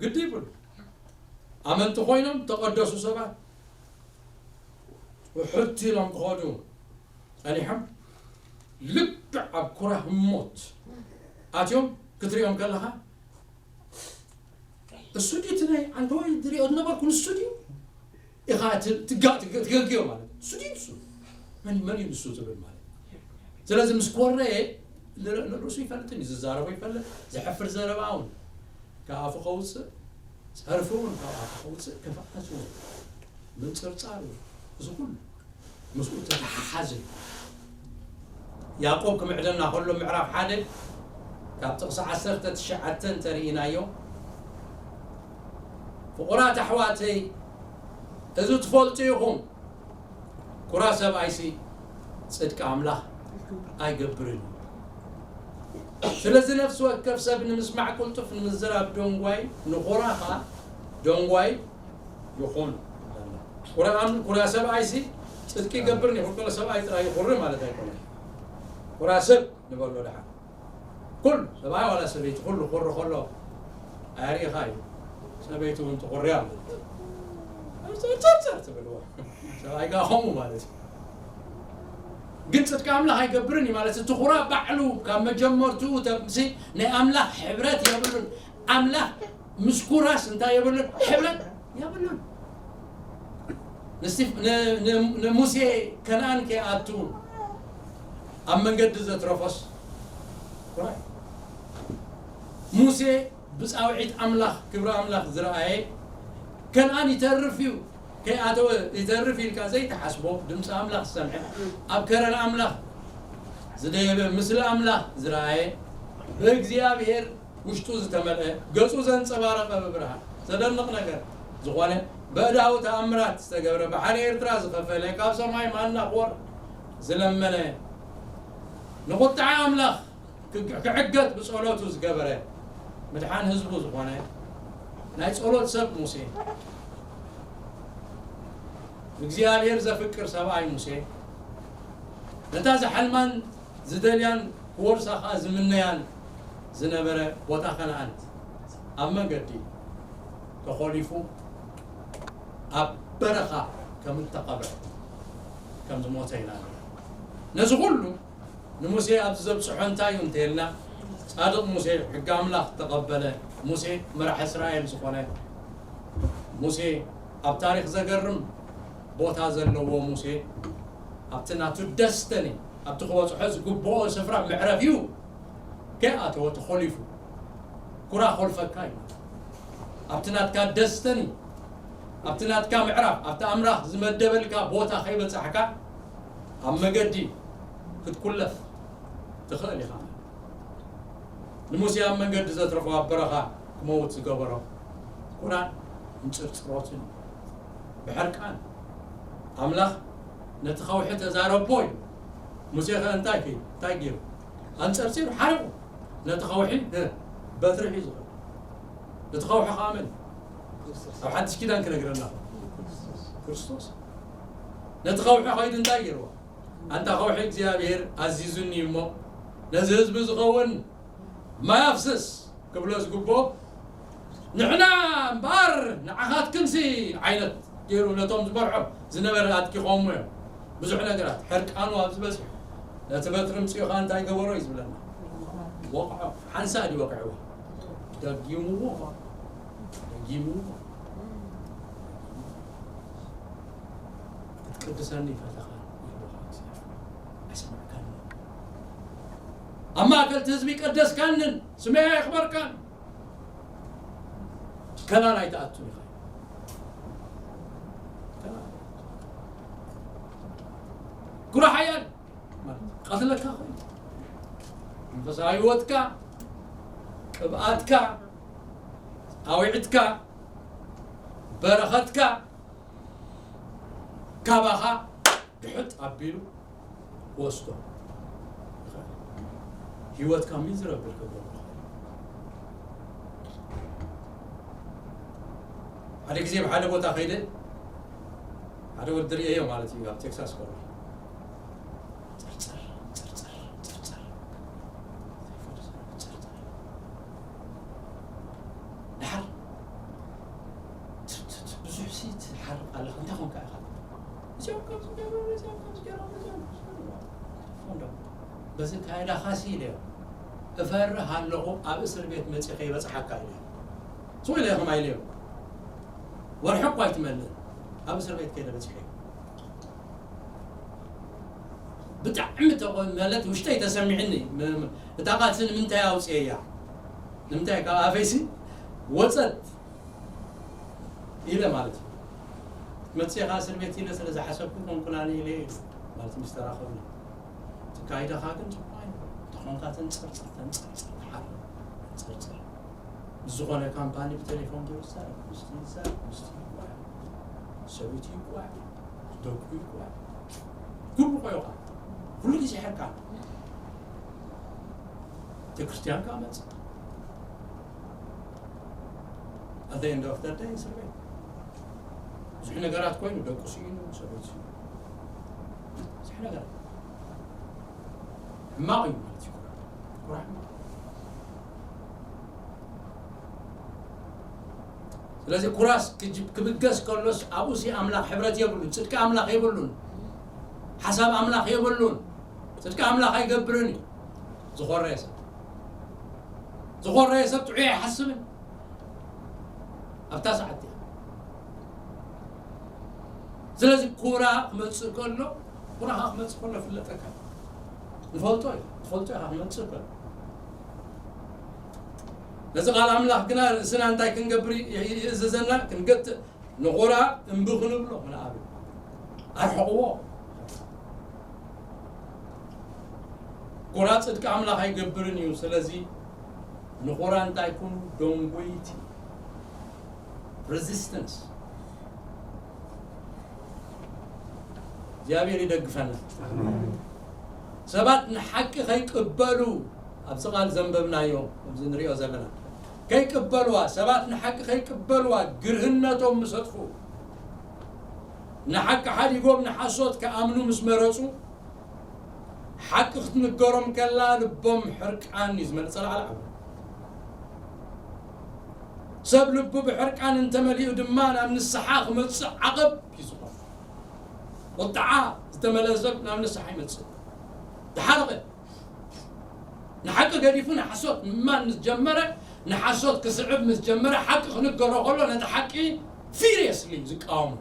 ግዲ ይብሉ። ኣመንቲ ኮይኖም ተቐደሱ ሰባት ውሕት ኢሎም ክኸዱ ጸኒሖም ልክዕ ኣብ ኩራ ህሞት ኣትዮም ክትሪኦም ከለኻ እሱ ድዩ እቲ ናይ ዓንተወይ ዝሪኦ ዝነበርኩ ንሱ ድዩ ኢኻ ት- ትጋ- ትገ- ትገግዮ ማለት እዩ። እሱ ድዩ ንሱ መን መን እዩ ንሱ ትብል ማለት እዩ። ስለዚ ምስ ኮረየ ንር- ንርእሱ ይፈልጥ እዩ ዝዛረቦ ይፈልጥ ዘሕፍር ዘረባ እውን ካብ ኣፉ ከውፅእ ጸርፊ እውን ካብ ኣፉ ከውፅእ ክፍኣት እውን ምንፅርፃር እውን እዚ ኩሉ ምስኡ ተተሓሓዘ እዩ። ያዕቆብ ክምዕደና ከሎ ምዕራፍ ሓደ ካብ ጥቕሲ ዓሰርተ ትሽዓተ እንተርኢናዮ፣ ፍቑራት ኣሕዋተይ፣ እዚ ትፈልጡ ኢኹም፣ ኩራ ሰብኣይሲ ጽድቂ ኣምላኽ ኣይገብርን እዩ። ስለዚ ነፍሲ ወከፍ ሰብ ንምስማዕ ቅልጡፍ፣ ንምዝራብ ደንጓይ፣ ንኹራ ኸኣ ደንጓይ ይኹን። ኩራ ኣም- ኩራ ሰብኣይሲ ጽድቂ ይገብርን ይኹን። ኩራ ሰብኣይ ጥራይ ይኹሪ ማለት ኣይኮነን። ኩራ ሰብ ንበሎ ደሓን። ኩሉ ሰብኣይ ዋላ ሰበይቲ ኩሉ ክኹሪ ከሎ ኣያሪእኻ እዩ። ሰበይቲ እውን ትኹርያ ማለት እዩ። ጸርጸርጸር ትብልዎ። ሰብኣይ ከኣ ከምኡ ማለት እዩ። ግን ጽድቂ ኣምላኽ ኣይገብርን እዩ ማለት እቲ ኩራ ባዕሉ ካብ መጀመርትኡ ተምሲ ናይ ኣምላኽ ሕብረት የብሉን። ኣምላኽ ምስ ኩራስ እንታይ የብሉን? ሕብረት የብሉን። ንስቲፍ- ን- ን- ንሙሴ ከነኣን ከይኣቱ ኣብ መንገዲ ዘትረፎስ ኩራ እዩ። ሙሴ ብጻውዒት ኣምላኽ ክብሪ ኣምላኽ ዝረኣየ ከነኣን ይተርፍ እዩ ከይኣተወ ይተርፍ ኢልካ ዘይትሓስቦ ድምፂ ኣምላኽ ዝሰምዐ ኣብ ከረን ኣምላኽ ዝደየበ ምስሊ ኣምላኽ ዝረኣየ ብእግዚኣብሔር ውሽጡ ዝተመልአ ገጹ ዘንጸባረቐ ብብርሃን ዘደንቕ ነገር ዝኾነ በእዳው ተኣምራት ዝተገብረ ባሕሪ ኤርትራ ዝኸፈለ ካብ ሰማይ ማና ክወር ዝለመነ ንቁጥዓ ኣምላኽ ክዕገት ብጸሎቱ ዝገበረ ምድሓን ህዝቡ ዝኾነ ናይ ጸሎት ሰብ ሙሴ እግዚኣብሔር ዘፍቅር ሰብኣይ ሙሴ ነታ ዝሓልማን ዝደልያን ክወርሳ ኸኣ ዝምነያን ዝነበረ ቦታ ከነኣን ኣብ መንገዲ ተኾሊፉ ኣብ በረኻ ከም እተቐብረ ከም ዝሞተ ኢና ንርኢ። ነዚ ኩሉ ንሙሴ ኣብዚ ዘብጽሖ እንታይ እዩ እንተልና ጻድቕ ሙሴ ሕጊ ኣምላኽ ተቐበለ። ሙሴ መራሕ እስራኤል ዝኾነ ሙሴ ኣብ ታሪኽ ዘገርም ቦታ ዘለዎ ሙሴ ኣብቲ ናቱ ደስተኒ ኣብቲ ክበጽሖ ዝግብኦ ስፍራ መዕረፊኡ ከይኣተወ ተኾሊፉ ኩራ ኮልፈካ እዩ ኣብቲ ናትካ ደስተኒ ኣብቲ ናትካ ምዕራፍ፣ ኣብቲ ኣምላኽ ዝመደበልካ ቦታ ከይበጻሕካ ኣብ መገዲ ክትኩለፍ ትኽእል ኢኻ። ንሙሴ ኣብ መንገዲ ዘትረፎ፣ ኣብ በረኻ ክመውት ዝገበሮ ቁራን እንጽርጽሮትን ብሕርቃን ኣምላኽ ነቲ ከውሒ ተዛረቦ እዩ። ሙሴ ከ እንታይ ከ እንታይ ገይሩ? ኣንጸርጺሩ ሓሪቑ ነቲ ከውሒ። እ፣ በትሪ ሒዙ። እቲ ከውሒ ከኣ መን? ኣብ ሓድሽ ኪዳን ክነግረና፣ ክርስቶስ። ነቲ ከውሒ ከይዱ እንታይ ገይርዎ? ኣንታ ከውሒ፣ እግዚኣብሔር ኣዚዙኒ እሞ ነዚ ህዝቢ ዝኸውን ማይ ኣፍስስ ክብሎ ዝግብኦ፣ ንሕና እምበኣር ንዓኻትክንሲ ዓይነት ገይሩ ነቶም ዝበርሖም ዝነበረ ኣጥቂቖሞ እዮም። ብዙሕ ነገራት ሕርቃኑ ኣብዚ በጺሑ። ነቲ በትሪ ምጽኡ ኸኣ እንታይ ገበሮ እዩ ዝብለና? ወቕዖ። ሓንሳእ ድዩ ወቒዕዎ? ደጊምዎ። ደጊምዎ። ክትቅድሰኒ ፈተኻ ይህልኻ እግዚኣብሔር። ኣይሰማዕካንን። ኣብ ማእከል እቲ ህዝቢ ቀደስካንን፣ ስመይ ኣየኽበርካን። ከናን ኣይትኣቱን ኢኻ። ኩራ ሓያል ማለት ቀትለካ ኮይኑ መንፈሳዊ ህይወትካ፣ ቅብኣትካ፣ ጻውዒትካ፣ በረኸትካ ካባኻ ድሕጥ ኣቢሉ ክወስዶ ይኽእል። ህይወትካ ሚዝረብል ክገብሮ ይኽእል። ሓደ ግዜ ኣብ ሓደ ቦታ ከይደ፣ ሓደ ወዲ ርእየዮ ማለት እዩ፣ ኣብ ቴክሳስ ከሎ። ጽርጽር፣ ጽርጽር፣ ጽርጽር። ጽርጽር። ደሓር፣ ት-፣ ት-፣ ት-፣ ብዙሕ ሲ ትሓርቕ ኣለኻ፣ እንታይ ኾንካ ኢኻ? እዚኦም ከምዚ ገይሮም፣ እዚኦም ከምዚ ገይሮም፣ እዚኦም ከምዚ ገይሮም። ፎንዶ፣ በዚ ካይዳኻሲ ኢለዮ፣ እፈርህ ኣለኹ፣ ኣብ እስር ቤት መጺእ ከይበጽሓካ ኢለዮ። ስቕ ኢለ ኢኹም ኣይለዮ። ወርሒ እኳ ኣይትመልእን፣ ኣብ እስር ቤት ከይደ በጺሐ። ብጣዕሚ ተቆ-፣ ማለት ውሽጠይ ተሰሚዕኒ። ም-፣ ም-፣ እታ ቃልሲ ንምንታይ ኣውፅኤያ? ንምንታይ ካብ ኣፈይሲ ወፀት ኢለ ማለት እዩ። መፅኤ ከዓ እስር ቤት ኢለ ስለ ዝሓሰብኩ ኮንኩናኒ ኢለ ኢሉ ማለት ምስ ተራኸብና። ትካይዳኻ ግን ፅቡቅ ኣይነበረ። ተኾንካ ተንፀርፀር፣ ተንፀርፀር፣ ትሓርቕ፣ ተንፀርፀር። ምስ ዝኾነ ካምፓኒ ብቴሌፎን ገይሩ ይዛረብ፣ ምስቲ ይዛረብ፣ ምስቲ ይጓዕ፣ ሰበይቲ ይጓዕ፣ ደቁ ይጓዕ። ኩሉ ቆዮኻ፣ ኩሉ ግዜ ሕርቃን። ቤተክርስትያን ከዓ መጽእ። At the end of the day፣ እስር ቤት። ብዙሕ ነገራት ኮይኑ፣ ደቁ ስኢኑ፣ ሰበይቲ ስኢኑ። ብዙሕ ነገራት። ሕማቕ እዩ ማለት እዩ። ኩራ፣ ኩራ ሕማቕ። ስለዚ ኩራስ ክጅ-፣ ክብገስ ከሎስ ኣብኡሲ ኣምላኽ ሕብረት የብሉን፣ ጽድቂ ኣምላኽ የብሉን፣ ሓሳብ ኣምላኽ የብሉን። ጽድቂ ኣምላኽ ኣይገብርን እዩ። ዝኾረየ ሰብ፣ ዝኾረየ ሰብ ጥዑይ ኣይሓስብን። ኣብታ ሰዓት እያ። ስለዚ ኩራ ክመጽእ ከሎ፣ ኩራ ከዓ ክመጽእ ከሎ ፍለጠካ። ንፈልጦ እዩ፣ ትፈልጦ ኢኻ ክመጽእ ከሎ። ነዚ ቃል ኣምላኽ ግና ርእስና እንታይ ክንገብር ይ-፣ ይ-፣ ይእዝዘና? ክንገትእ፣ ንኹራ እምቢ ክንብሎ ክንኣብር። ኣርሕቕዎ። ኩራ ጽድቂ ኣምላኽ ኣይገብርን እዩ። ስለዚ ንኹራ እንታይ ኩኑ? ደንጎይቲ። ሬዚስተንስ። እግዚኣብሔር ይደግፈና። ሰባት ንሓቂ ከይቅበሉ፣ ኣብዚ ቃል ዘንበብናዮ፣ ኣብዚ ንሪኦ ዘለና፣ ከይቅበልዋ፣ ሰባት ንሓቂ ከይቅበልዋ ግርህነቶም ምስ ኣጥፍኡ፣ ንሓቂ ሓዲጎም ንሓሶት ክኣምኑ ምስ መረጹ፣ ሓቂ ክትንገሮም ከላ ልቦም ሕርቃን እዩ ዝመልእ። ጸላዕላዕ። ሰብ ልቡ ብሕርቃን እንተመሊኡ ድማ ናብ ንስሓ ክመጽእ ዓቐብ እዩ ዝኾን። ቁጥዓ ዝተመልአ ሰብ ናብ ንስሓ ይመጽእ። ዝሓረቐ ንሓቂ ገዲፉ ንሓሶት ምእማን ምስ ጀመረ፣ ንሓሶት ክስዕብ ምስ ጀመረ፣ ሓቂ ክንገሮ ከሎ ነቲ ሓቂ ፊሪየስሊ እዩ ዝቃወሞ።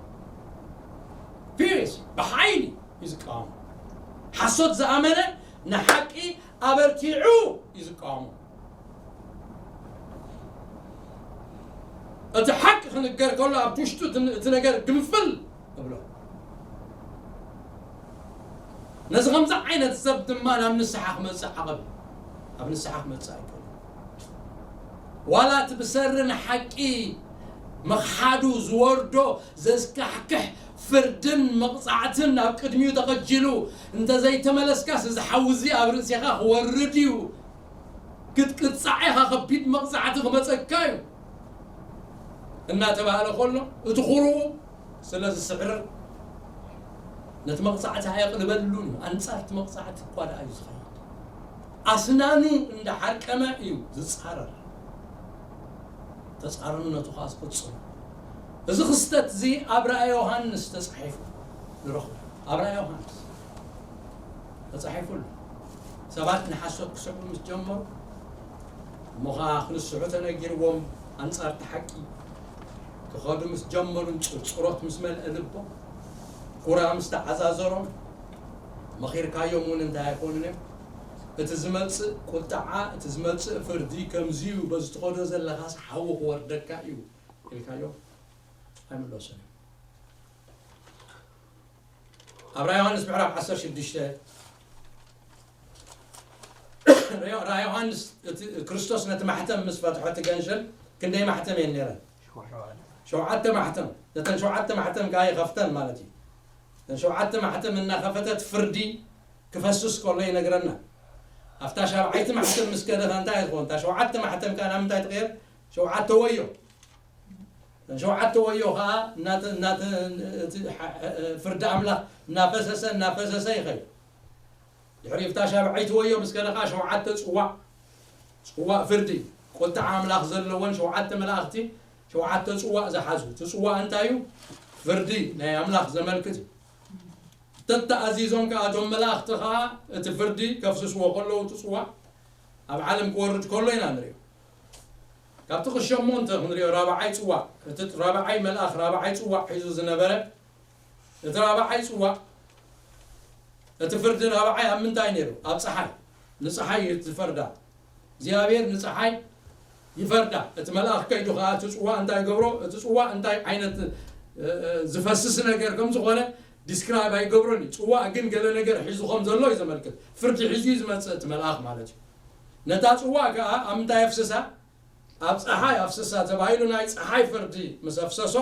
ፊሪየስሊ፣ ብሓይሊ እዩ ዝቃወሞ። ሓሶት ዝኣመነ ንሓቂ ኣበርቲዑ እዩ ዝቃወሞ። እቲ ሓቂ ንገር ከሎ ኣብቲ ውሽጡ እቲ፣ እቲ ነገር ግንፍል እብሎ። ነዚ ከምዚ ዓይነት ሰብ ድማ ናብ ንስሓ ክመጽእ ዓቐብ፣ ኣብ ንስሓ ክመጽእ ኣይክእልን። ዋላ እቲ ብሰሪ ንሓቂ ምኽሓዱ ዝወርዶ ዘስካሕክሕ ፍርድን መቕጻዕትን ኣብ ቅድሚኡ ተቐጂሉ፣ እንተ ዘይተመለስካስ እዚ ሓዊ እዚ ኣብ ርእሴኻ ክወርድ እዩ፣ ክትቅጻዕ ኢኻ፣ ከቢድ መቕጻዕቲ ክመጸካ እዩ እናተባህለ ከሎ፣ እቲ ኩርኡ ስለ ዝስዕርር ነቲ መቕጻዕቲ ኣየቕልበሉን እዩ። ኣንጻር እቲ መቕጻዕቲ እኳ ደኣ እዩ ዝኸይድ። ኣስናኑ እንዳሓርቀመ እዩ ዝጻረር። ተጻርነቱ ከኣ ዝቕጽል። እዚ ክስተት እዚ ኣብ ራእየ ዮሃንስ ተጻሒፉ ንረኽቦ። ኣብ ራእየ ዮሃንስ ተጻሒፉ ኣሎ። ሰባት ንሓሶት ክስዕቡ ምስ ጀመሩ፣ እሞ ኸኣ ክንስሑ ተነጊርዎም፣ ኣንጻር እቲ ሓቂ ክኸዱ ምስ ጀመሩን ጽርጽሮት ምስ መልአ ልቦም፣ ኩራ ምስ ተዓዛዘሮም፣ መኺርካዮም እውን እንታይ ኣይኮኑን እዮም። እቲ ዝመጽእ ቁጥዓ፣ እቲ ዝመጽእ ፍርዲ ከምዚ እዩ፣ በዚ ትኸዶ ዘለኻስ ሓዊ ክወርደካ እዩ ኢልካዮም ኣይምለሱን እዮም። ኣብ ራእይ ዮሃንስ ምዕራፍ ዓሰርተ ሽዱሽተ፣ ራእይ ዮሃንስ እቲ ክርስቶስ ነቲ ማሕተም ምስ ፈትሖ እቲ ገንሸል ክንደይ ማሕተም እየን ነይረን? ሸውዓተ ማሕተም። ነተን ሸውዓተ ማሕተም ከኣ ይኸፍተን ማለት እዩ። ነተን ሸውዓተ ማሕተም እናኸፈተ እቲ ፍርዲ ክፈስስ ከሎ ይነግረና። ኣብታ ሻብዓይቲ ማሕተም ምስ ከደ ከ እንታይ ትኸውን? እታ ሸውዓተ ማሕተም ከኣ ናብ ምንታይ ትቕየር? ሸውዓተ ወዮ። እተን ሸውዓተ ወዮ ከኣ እናተ-፣ እናተ-፣ እቲ ሓ-፣ ፍርዲ ኣምላኽ እናፈሰሰ፣ እናፈሰሰ ይኸይድ። ድሕሪ እታ ሻብዓይቲ ወዮ ምስ ከደ ከኣ ሸውዓተ ጽዋእ፣ ጽዋእ ፍርዲ፣ ቁጥዓ ኣምላኽ ዘለወን ሸውዓተ መላእኽቲ ሸውዓተ ጽዋእ ዝሓዙ። እቲ ጽዋእ እንታይ እዩ? ፍርዲ ናይ ኣምላኽ ዘመልክት እዩ። ተተኣዚዞም ከኣ እቶም መላእኽቲ ከኣ እቲ ፍርዲ ከፍስስዎ ከለዉ እቲ ጽዋእ ኣብ ዓለም ክወርድ ከሎ ኢና ንሪኦ። ካብቲ ክሸሞ እንተ ክንሪኦ ራብዓይ ጽዋእ፣ እቲ ራብዓይ መልኣኽ ራብዓይ ጽዋእ ሒዙ ዝነበረ፣ እቲ ራብዓይ ጽዋእ፣ እቲ ፍርዲ ራብዓይ ኣብ ምንታይ ነይሩ? ኣብ ጸሓይ። ንጸሓይ እዩ ዝፈርዳ። እግዚኣብሔር ንጸሓይ ይፈርዳ። እቲ መልኣኽ ከይዱ ከኣ እቲ ጽዋእ እንታይ ይገብሮ? እቲ ጽዋእ እንታይ ዓይነት፣ እ፣ እ፣ ዝፈስስ ነገር ከም ዝኾነ ዲስክራይብ ኣይገብሮን እዩ። ጽዋእ ግን ገለ ነገር ሒዙ ከም ዘሎ እዩ ዘመልክት። ፍርዲ ሒዙ እዩ ዝመጽእ እቲ መልኣኽ ማለት እዩ። ነታ ጽዋእ ከኣ ኣብ ምንታይ ኣፍስሳ? ኣብ ጸሓይ ኣፍስሳ ተባሂሉ ናይ ጸሓይ ፍርዲ ምስ ኣፍሰሶ፣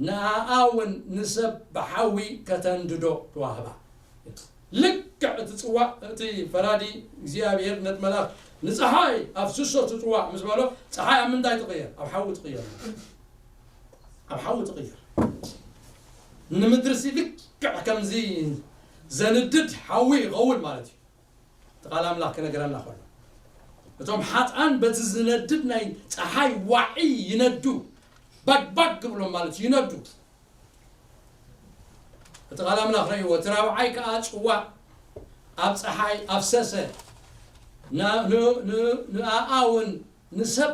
ንኣኣ እውን ንሰብ ብሓዊ ከተንድዶ ተዋህባ። ልክዕ እቲ ጽዋእ፣ እቲ ፈራዲ እግዚኣብሔር ነቲ መልኣኽ ንጸሓይ ኣፍስሶ እቲ ጽዋእ ምስ በሎ፣ ጸሓይ ኣብ ምንታይ ትቕየር? ኣብ ሓዊ ትቕየር። ኣብ ሓዊ ትቕየር። ንምድርሲ ልክዕ ከምዚ ዘንድድ ሓዊ ይኸውን ማለት እዩ። እቲ ቃል ኣምላኽ ክነግረና ከሎ፣ እቶም ሓጥኣን በቲ ዝነድድ ናይ ጸሓይ ዋዒ ይነዱ፣ ባግ ባግ ክብሎም ማለት እዩ፣ ይነዱ። እቲ ቃል ኣምላኽ ረእይዎ፣ እቲ ራብዓይ ከኣ ጽዋእ ኣብ ጸሓይ ኣፍሰሰ፣ ን-፣ ን-፣ ን-፣ ንኣኣ እውን ንሰብ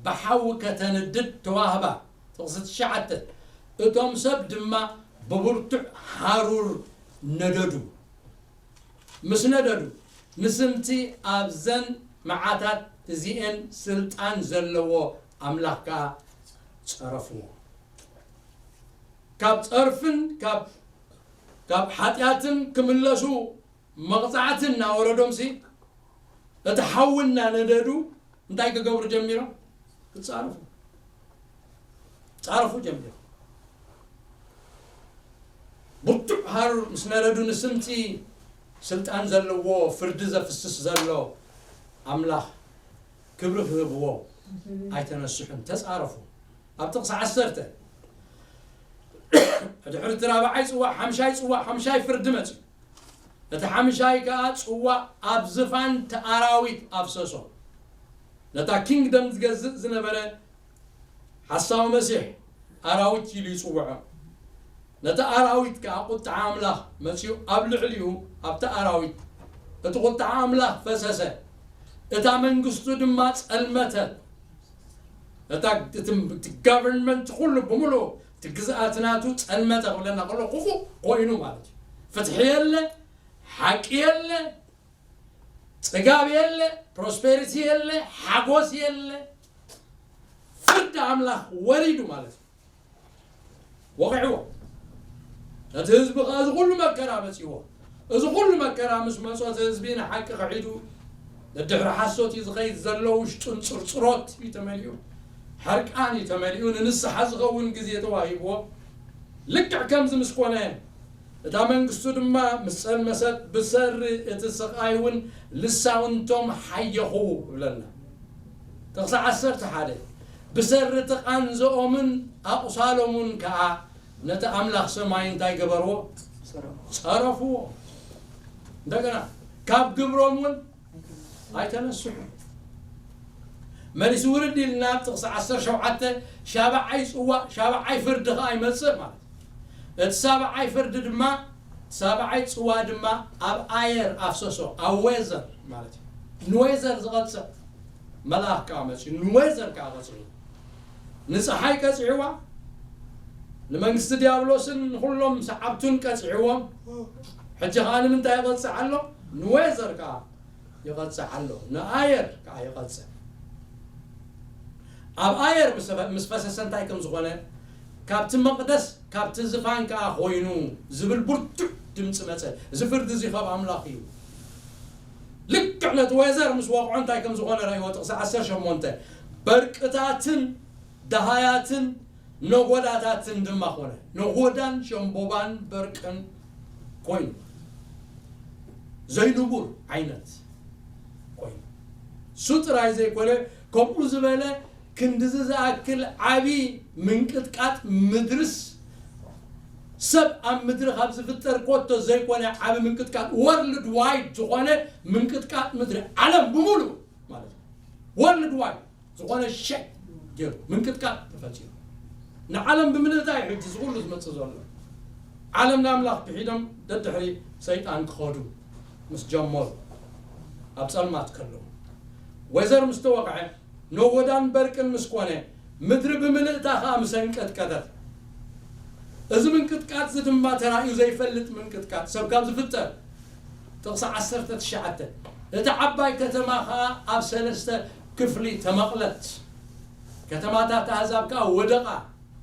ብሓዊ ከተንድድ ተዋህባ። ጥቕሲ ትሽዓተ፣ እቶም ሰብ ድማ ብብርቱዕ ሃሩር ነደዱ። ምስ ነደዱ፣ ንስምቲ ኣብዘን መዓታት እዚኤን ስልጣን ዘለዎ ኣምላኽ ከኣ ጸረፍዎ። ካብ ጸርፍን ካብ፣ ካብ ሓጢኣትን ክምለሱ መቕጻዕቲ እናወረዶምሲ፣ እቲ ሓዊ እናነደዱ እንታይ ክገብሩ ጀሚሮም? ክጻረፉ። ጻረፉ ጀሚሮም። ብርቱዕ ሃሩር ምስ ነደዱ፣ ንስምቲ ስልጣን ዘለዎ፣ ፍርዲ ዘፍስስ ዘሎ ኣምላኽ ክብሪ ክህብዎ ኣይተነስሑን፣ ተጻረፉ። ኣብ ጥቕሲ ዓሰርተ፣ ድሕሪ እቲ ራብዓይ ጽዋእ፣ ሓምሻይ ጽዋእ፣ ሓምሻይ ፍርዲ መጽዩ። እቲ ሓምሻይ ከኣ ጽዋእ ኣብ ዝፋን እቲ ኣራዊት ኣፍሰሶ። ነታ ኪንግደም ዝገዝእ ዝነበረ ሓሳዊ መሲሕ ኣራዊት ኢሉ ይጽውዖ። ነቲ ኣራዊት ከኣ ቁጥዓ ኣምላኽ መጺኡ ኣብ ልዕሊኡ፣ ኣብቲ ኣራዊት እቲ ቁጥዓ ኣምላኽ ፈሰሰ። እታ መንግስቱ ድማ ጸልመተት። እታ፣ እቲ፣ እቲ ጋቨርንመንት ኩሉ ብምሉእ እቲ ግዝኣት ናቱ ጸልመተ ክብለና ከሎ ክፉእ ኮይኑ ማለት እዩ። ፍትሒ የለ፣ ሓቂ የለ፣ ጽጋብ የለ፣ ፕሮስፔሪቲ የለ፣ ሓጎስ የለ፣ ፍርዲ ኣምላኽ ወሪዱ ማለት እዩ። ወቒዕዎ። ነቲ ህዝቢ ከኣ እዚ ኩሉ መከራ መጺዎ። እዚ ኩሉ መከራ ምስ መጾ እቲ ህዝቢ ንሓቂ ክሒዱ፣ ደድሕሪ ሓሶት እዩ ዝኸይድ ዘሎ። ውሽጡን ጽርጽሮት እዩ ተመሊኡ፣ ሕርቃን እዩ ተመሊኡ። ንንስሓ ዝኸውን ግዜ ተዋሂብዎ። ልክዕ ከምዚ ምስ ኮነ፣ እታ መንግስቱ ድማ ምስ ጸንመሰት፣ ብሰሪ እቲ ስቓይ እውን ልሳውንቶም ሓየኹ ይብለና። ጥቕሲ ዓሰርተ ሓደ፣ ብሰሪ እቲ ቃንዘኦምን ኣቑሳሎምን ከኣ ነቲ ኣምላኽ ሰማይ እንታይ ገበርዎ? ጸረፍዎ። እንደገና፣ ካብ ግብሮም እውን ኣይተነስሑ። መሊሱ ውርድ ኢልና ኣብ ጥቕሲ ዓሰርተ ሸውዓተ፣ ሻብዓይ ጽዋእ፣ ሻብዓይ ፍርዲ ከኣ ይመጽእ ማለት እዩ። እቲ ሳብዓይ ፍርዲ ድማ፣ ሳብዓይ ጽዋእ ድማ ኣብ ኣየር ኣፍሰሶ፣ ኣብ ዌዘር ማለት እዩ። ንዌዘር ዝቐጽዕ መልኣኽ ከኣ መጺኡ፣ ንዌዘር ከኣ ቀጺዑ። ንጸሓይ ቀጺዕዋ፣ ንመንግስቲ ዲያብሎስን ንኹሎም ሰዓብቱን ቀጺዕዎም። ሕጂ ከኣ ንምንታይ ይቐጽዕ ኣሎ? ንዌዘር ከኣ ይቐጽዕ ኣሎ። ንኣየር ከኣ ይቐጽዕ። ኣብ ኣየር ምስ ፈ-፣ ምስ ፈሰሰ እንታይ ከም ዝኾነ፣ ካብቲ መቕደስ፣ ካብቲ ዝፋን ከኣ ኮይኑ ዝብል ብርቱዕ ድምጺ መጸ። እዚ ፍርዲ እዚ ካብ ኣምላኽ እዩ። ልክዕ ነቲ ዌዘር ምስ ወቕዖ እንታይ ከም ዝኾነ ረእይዎ። ጥቕሲ ዓሰርተ ሸሞንተ፣ በርቅታትን ደሃያትን ነጎዳታትን ድማ ኮነ። ነጎዳን ሸምቦባን በርቅን ኮይኑ፣ ዘይንቡር ዓይነት ኮይኑ። እሱ ጥራይ ዘይኮነ፣ ከምኡ ዝበለ ክንድዚ ዝኣክል ዓቢ ምንቅጥቃጥ ምድርስ፣ ሰብ ኣብ ምድሪ ካብ ዝፍጠር ኮቶ ዘይኮነ ዓቢ ምንቅጥቃጥ፣ ወርልድ ዋይድ ዝኾነ ምንቅጥቃጥ ምድሪ፣ ዓለም ብምሉእ ማለት እዩ። ወርልድ ዋይድ ዝኾነ ሸክ ገይሩ ምንቅጥቃጥ ተፈጢሩ። ንዓለም ብምልእታ እዩ ሕጂ እዚ ኩሉ ዝመጽእ ዘሎ። ዓለም ንኣምላኽ ክሒዶም ደድሕሪ ሰይጣን ክኸዱ ምስ ጀመሩ፣ ኣብ ጸልማት ከለዉ፣ ዌዘር ምስ ተወቕዐ፣ ነጎዳን በርቅን ምስ ኮነ፣ ምድሪ ብምልእታ ኸኣ ምስ ኣንቀጥቀጠት፣ እዚ ምንቅጥቃጥ እዚ ድማ ተራእዩ ዘይፈልጥ ምንቅጥቃጥ፣ ሰብ ካብ ዝፍጠር። ጥቕሲ ዓሰርተ ትሽዓተ፣ እታ ዓባይ ከተማ ኸኣ ኣብ ሰለስተ ክፍሊ ተመቕለት። ከተማታት ኣህዛብ ከኣ ወደቓ።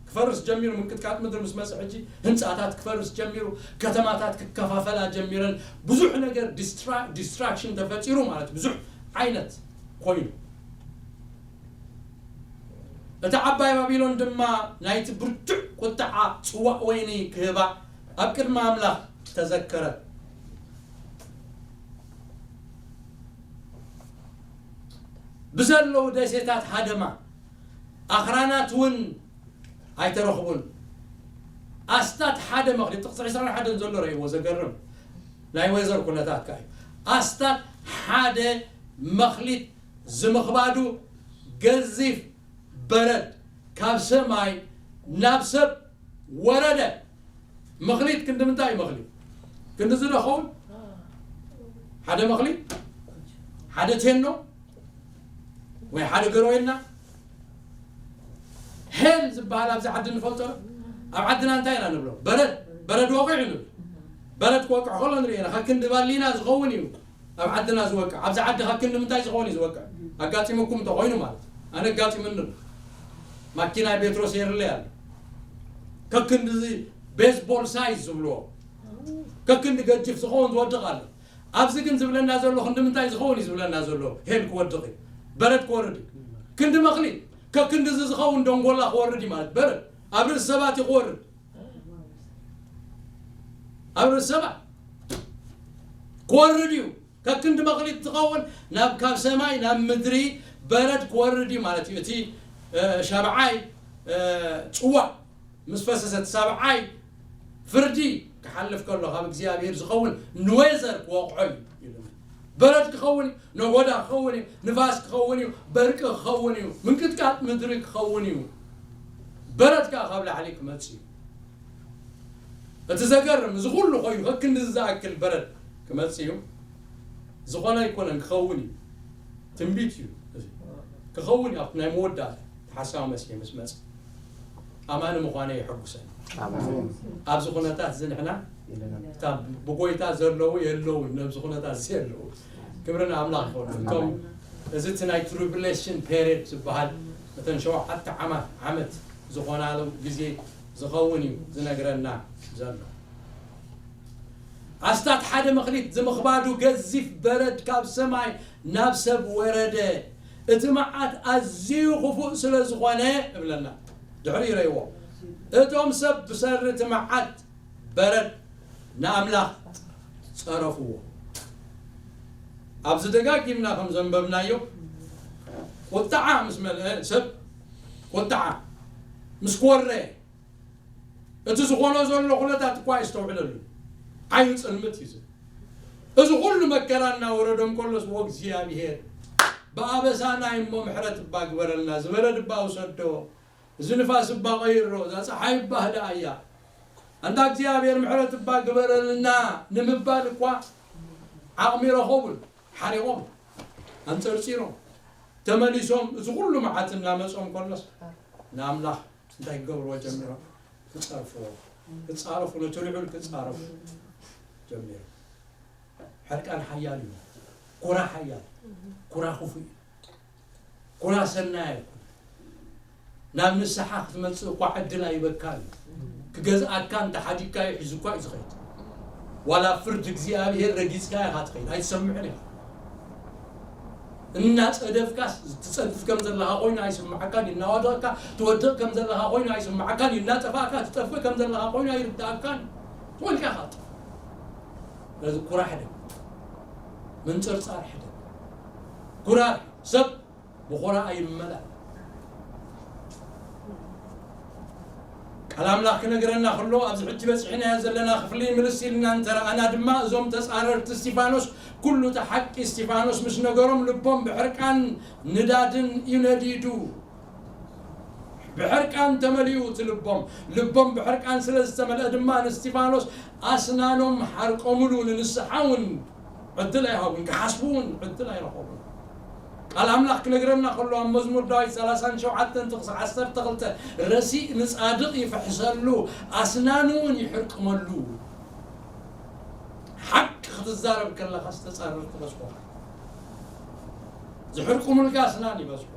ክፈርስ ጀሚሩ፣ ምንቅጥቃጥ ምድሪ ምስ መጸ ሕጂ ህንጻታት ክፈርስ ጀሚሩ፣ ከተማታት ክከፋፈላ ጀሚረን፣ ብዙሕ ነገር ዲስትራ-፣ ዲስትራክሽን ተፈጢሩ ማለት ብዙሕ ዓይነት ኮይኑ። እታ ዓባይ ባቢሎን ድማ ናይቲ ብርቱዕ ቁጥዓ ጽዋእ ወይኒ ክህባ ኣብ ቅድሚ ኣምላኽ ተዘከረት። ብዘለዉ ደሴታት ሃደማ፣ ኣኽራናት እውን ኣይተረኽቡን። ኣስታት ሓደ መኽሊት፣ ጥቕሲ ዕስራን ሓደን ዘሎ ረእይዎ፣ ዘገርም ናይ ዌዘር ኩነታት ከኣ እዩ። ኣስታት ሓደ መኽሊት ዝምኽባዱ ገዚፍ በረድ ካብ ሰማይ ናብ ሰብ ወረደ። መኽሊት ክንዲ ምንታይ እዩ መኽሊት? ክንዲ እዚ ዶ ኸውን? ሓደ መኽሊት? ሓደ ቴኖ? ወይ ሓደ ገሮይና? ሄል ዝበሃል ኣብዚ ዓዲ ንፈልጦ? ኣብ ዓድና እንታይ ኢና ንብሎ? በረድ፣ በረድ ወቒዑ ንብል። በረድ ክወቅዕ ከሎ ንርኢ ኢና። ካብ ክንዲ ባሊና ዝኸውን እዩ ኣብ ዓድና ዝወቅዕ። ኣብዚ ዓዲ ካብ ክንዲ ምንታይ ዝኸውን እዩ ዝወቅዕ? ኣጋጢሙኩም እንተኾይኑ ማለት እዩ። ኣነ ኣጋጢሙኒ ኣሎ። ማኪና ቤትሮስ የርለይ ኣሎ። ከክንዲ እዚ ቤዝቦል ሳይዝ ዝብልዎ፣ ከክንዲ ገጅፍ ዝኸውን ዝወድቕ ኣሎ። ኣብዚ ግን ዝብለና ዘሎ ክንዲ ምንታይ ዝኸውን እዩ ዝብለና ዘሎ? ሄል ክወድቕ እዩ። በረድ ክወርድ እዩ። ክንዲ መኽሊት፣ ከክንዲ እዚ ዝኸውን ደንጎላ ክወርድ እዩ ማለት። በረድ ኣብ ርእሲ ሰባት እዩ ክወርድ። ኣብ ርእሲ ሰባት ክወርድ እዩ። ከክንዲ መኽሊት ዝኸውን ናብ፣ ካብ ሰማይ ናብ ምድሪ በረድ ክወርድ እዩ ማለት እዩ። እቲ፣ እ፣ ሻብዓይ፣ እ፣ ጽዋእ ምስ ፈሰሰ፣ እቲ ሳብዓይ ፍርዲ ክሓልፍ ከሎ ካብ እግዚኣብሔር ዝኸውን ንዌዘር ክወቕዖ እዩ ኢሉ። በረድ ክኸውን እዩ፣ ነጎዳ ክኸውን እዩ፣ ንፋስ ክኸውን እዩ፣ በርቂ ክኸውን እዩ፣ ምንቅጥቃጥ ምድሪ ክኸውን እዩ። በረድ ከኣ ካብ ላዕሊ ክመጽእ እዩ። እቲ ዘገርም፣ እዚ ኩሉ ኮይኑ ከክንዲ ዝኣክል በረድ ክመጽእ እዩ። ዝኾነ ኣይኮነን፣ ክኸውን እዩ። ትንቢት እዩ እዚ። ክኸውን እዩ፣ ኣብቲ ናይ መወዳእታ እቲ ሓሳዊ መሲሕ ምስ መጸ። ኣማኒ ምዃነይ የሐጉሰኒ። ኣሜን። ኣብዚ ኩነታት እዚ ንሕና፣ እታ ብጎይታ ዘለዉ የለውን፣ ነብዚ ኩነታት እዚ የለዉ። ክብሪ ንኣምላኽ ይኹን። እቶም፣ እዚ እቲ ናይ ትሪቡሌሽን ፔሪድ ዝበሃል እተን ሸውዓተ ዓማ- ዓመት ዝኾናሉ ግዜ ዝኸውን እዩ ዝነግረና ዘሎ። ኣስታት ሓደ መኽሊት ዝምኽባዱ ገዚፍ በረድ ካብ ሰማይ ናብ ሰብ ወረደ። እቲ መዓት ኣዝዩ ክፉእ ስለ ዝኾነ እብለና። ድሕሪ ይረይዎ እቶም ሰብ ብሰሪ እቲ መዓት በረድ ንኣምላኽ ጸረፍዎ። ኣብዚ ደጋጊምና ከም ዘንበብናዮ ቁጥዓ ምስ መልአ ሰብ ቁጥዓ ምስ ኮረ እቲ ዝኾኖ ዘሎ ኩነታት እኳ ኣይስተውዕለሉ። ዓይኑ ጽልምት እዩ ዝብል። እዚ ኩሉ መከራ እናወረዶም ከሎስ ወእግዚኣብሔር ብኣበሳና እሞ ምሕረት እባ ግበረልና ዝበረድ እባ ውሰዶ። እዚ ንፋስ እባ ቀይሮ፣ እዛ ፀሓይ እባ ህድኣያ። ኣንታ እግዚኣብሔር ምሕረት እባ ግበረልና ንምባል እኳ ዓቕሚ ረኸቡን ሓሪቖም ኣንፀርፂሮም ተመሊሶም እዚ ኩሉ መዓት እናመፆም ከሎስ ንኣምላኽ እንታይ ክገብርዎ ጀሚሮም? ክፀርፍዎ። ክፃረፉ ነቲ ልዑል ክፃረፉ ጀሚሮም። ሕርቃን ሓያል እዩ። ኩራ ሓያል ኩራ ክፉእ እዩ። ኩራ ሰናይ ኣይኮነ። ናብ ንስሓ ክትመፅእ እኳ ዕድል ኣይበካን እዩ። ክገዝኣካ እንተሓዲግካዮ ሒዙኳ እዩ ዝኸይድ። ዋላ ፍርድ እግዚኣብሔር ረጊፅካ ኢኻ ትኸይድ ኣይትሰምዕን ኢኻ። እናፀደፍካስ ትፀድፍ ከም ዘለኻ ኮይኑ ኣይስምዓካን እዩ። እናዋደቕካ ትወድቕ ከም ዘለኻ ኮይኑ ኣይስምዓካን እዩ። እናጠፋእካ ትጠፍእ ከም ዘለኻ ኮይኑ ኣይርዳእካን እዩ። ትወልካ ኢኻ ትጠፍእ። ስለዚ ኩራ ሕደግ፣ ምንፅርፃር ሕደግ። ኩራ ሰብ ብኹራ ኣይመላእ። ቃል ኣምላኽ ክነግረና ከሎ ኣብዚ ሕጂ በፂሕናዮ ዘለና ክፍሊ ምልስ ኢልና እንተረኣና ድማ እዞም ተፃረርቲ እስቲፋኖስ ኩሉ እቲ ሓቂ እስቲፋኖስ ምስ ነገሮም ልቦም ብሕርቃን ንዳድን እዩ ነዲዱ። ብሕርቃን ተመሊኡ እቲ ልቦም። ልቦም ብሕርቃን ስለ ዝተመልአ ድማ ንእስቲፋኖስ ኣስናኖም ሓርቆምሉ፣ ንንስሓ እውን ዕድል ኣይሃቡን፣ ክሓስቡ እውን ዕድል ኣይረኸቡን። ቃል ኣምላኽ ክነግረና ከሎ ኣብ መዝሙር ዳዊት ሰላሳን ሸውዓተን ጥቕሲ ዓሰርተ ክልተ ረሲእ ንጻድቕ ይፍሕሰሉ፣ ኣስናኑ እውን ይሕርቅመሉ። ሓቂ ክትዛረብ ከለኻ ዝተጻረር ትበዝሖ ዝሕርቁምልካ ኣስናን ይበዝሑ።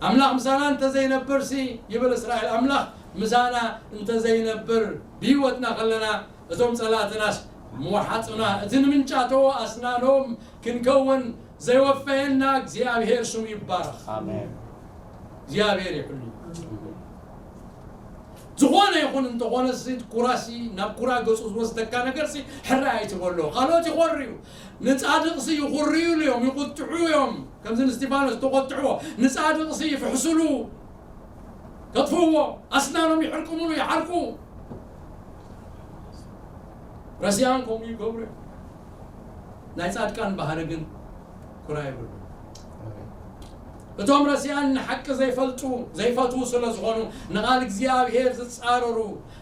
ኣምላኽ ምሳና እንተዘይነብርሲ ይብል እስራኤል፣ ኣምላኽ ምሳና እንተዘይነብር ብህይወትና ከለና እቶም ጸላእትናስ ምወሓጹና፣ እቲ ንምንጫተዎ ኣስናኖም ክንከውን ዘይወፈየና እግዚኣብሔር ስሙ ይባረኽ። ኣሜን። እግዚኣብሔር ይሕሉ። ዝኾነ ይኹን እንተኾነ ሲ ኩራሲ ናብ ኩራ ገጹ ዝወስደካ ነገር ሲ ሕራይ ኣይትበሎ። ካልኦት ይኾርዩ፣ ንጻድቕ ሲ ይኹርዩሉ እዮም፣ ይቁጥዑ እዮም። ከምዚ ንስቲፋኖስ ተቆጥዕዎ፣ ንጻድቕ ሲ ይፍሕሱሉ፣ ከጥፍዎ፣ ኣስናኖም ይሕርቅሙሉ፣ ይሓርቁ። ረሲኣን ከምኡ ይገብሩ እዮም። ናይ ጻድቃን ባህሪ ግን ኩራ ይብሉ። እቶም ረሲኣን ንሓቂ ዘይፈልጡ ዘይፈትዉ ስለ ዝኾኑ ንቓል እግዚኣብሔር ዝጻረሩ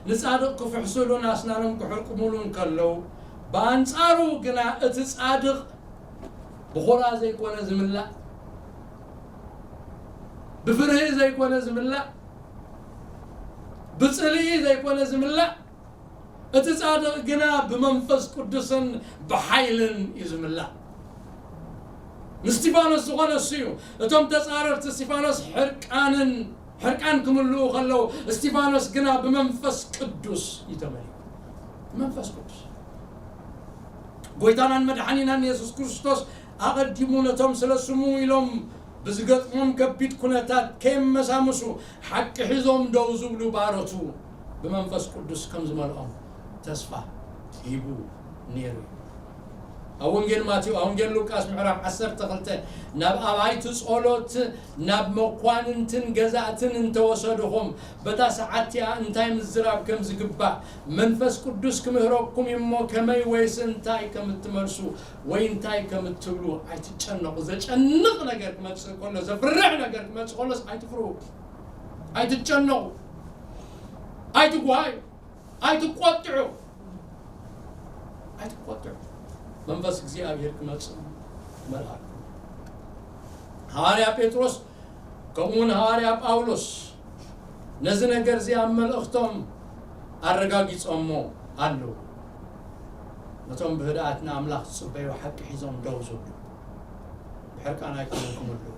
ንጻድቕ ክፍሕሱሉን ኣስናኖም ክሕርቅሙሉን ከለዉ ብኣንጻሩ ግና እቲ ጻድቕ ብኹራ ዘይኮነ ዝምላእ ብፍርሂ ዘይኮነ ዝምላእ ብጽልኢ ዘይኮነ ዝምላእ እቲ ጻድቕ ግና ብመንፈስ ቅዱስን ብሓይልን እዩ ዝምላእ። ንስቲፋኖስ ዝኾነ እሱ እዩ። እቶም ተጻረርቲ እስቲፋኖስ ሕርቃንን ሕርቃን ክምልኡ ከለዉ እስቲፋኖስ ግና ብመንፈስ ቅዱስ እዩ ተመሊኡ። ብመንፈስ ቅዱስ ጎይታናን መድሓኒናን የሱስ ክርስቶስ ኣቐዲሙ ነቶም ስለ ስሙ ኢሎም ብዝገጥሞም ከቢድ ኩነታት ከየመሳምሱ ሓቂ ሒዞም ደው ዝብሉ ባሮቱ ብመንፈስ ቅዱስ ከም ዝመልኦም ተስፋ ሂቡ ነይሩ። ኣብ ወንጌል ማቴዎ ኣብ ወንጌል ሉቃስ ምዕራፍ ዓሰርተ ክልተ ናብ ኣባይቲ ጸሎት ናብ መኳንንትን ገዛእትን እንተወሰድኹም በታ ሰዓት እቲኣ እንታይ ምዝራብ ከም ዝግባእ መንፈስ ቅዱስ ክምህረኩም እዩ እሞ ከመይ ወይስ እንታይ ከም እትመልሱ ወይ እንታይ ከም እትብሉ ኣይትጨነቑ። ዘጨንቕ ነገር ክመጽእ ከሎ ዘፍርሕ ነገር ክመጽእ ከሎስ ኣይትፍርሁ፣ ኣይትጨነቑ፣ ኣይትጓሃዩ። ኣይትቆጥዑ፣ ኣይትቆጥዑ። መንፈስ እግዚኣብሔር ክመጽእ መልኣክ ሃዋርያ ጴጥሮስ ከምኡውን ሃዋርያ ጳውሎስ ነዚ ነገር እዚ ኣብ መልእኽቶም ኣረጋጊጾሞ ኣለዉ። ነቶም ብህድኣት ንኣምላኽ ዝጽበዩ ሓቂ ሒዞም ደው ዝብሉ ብሕርቃን ኣይኮኑን ክምልኡ።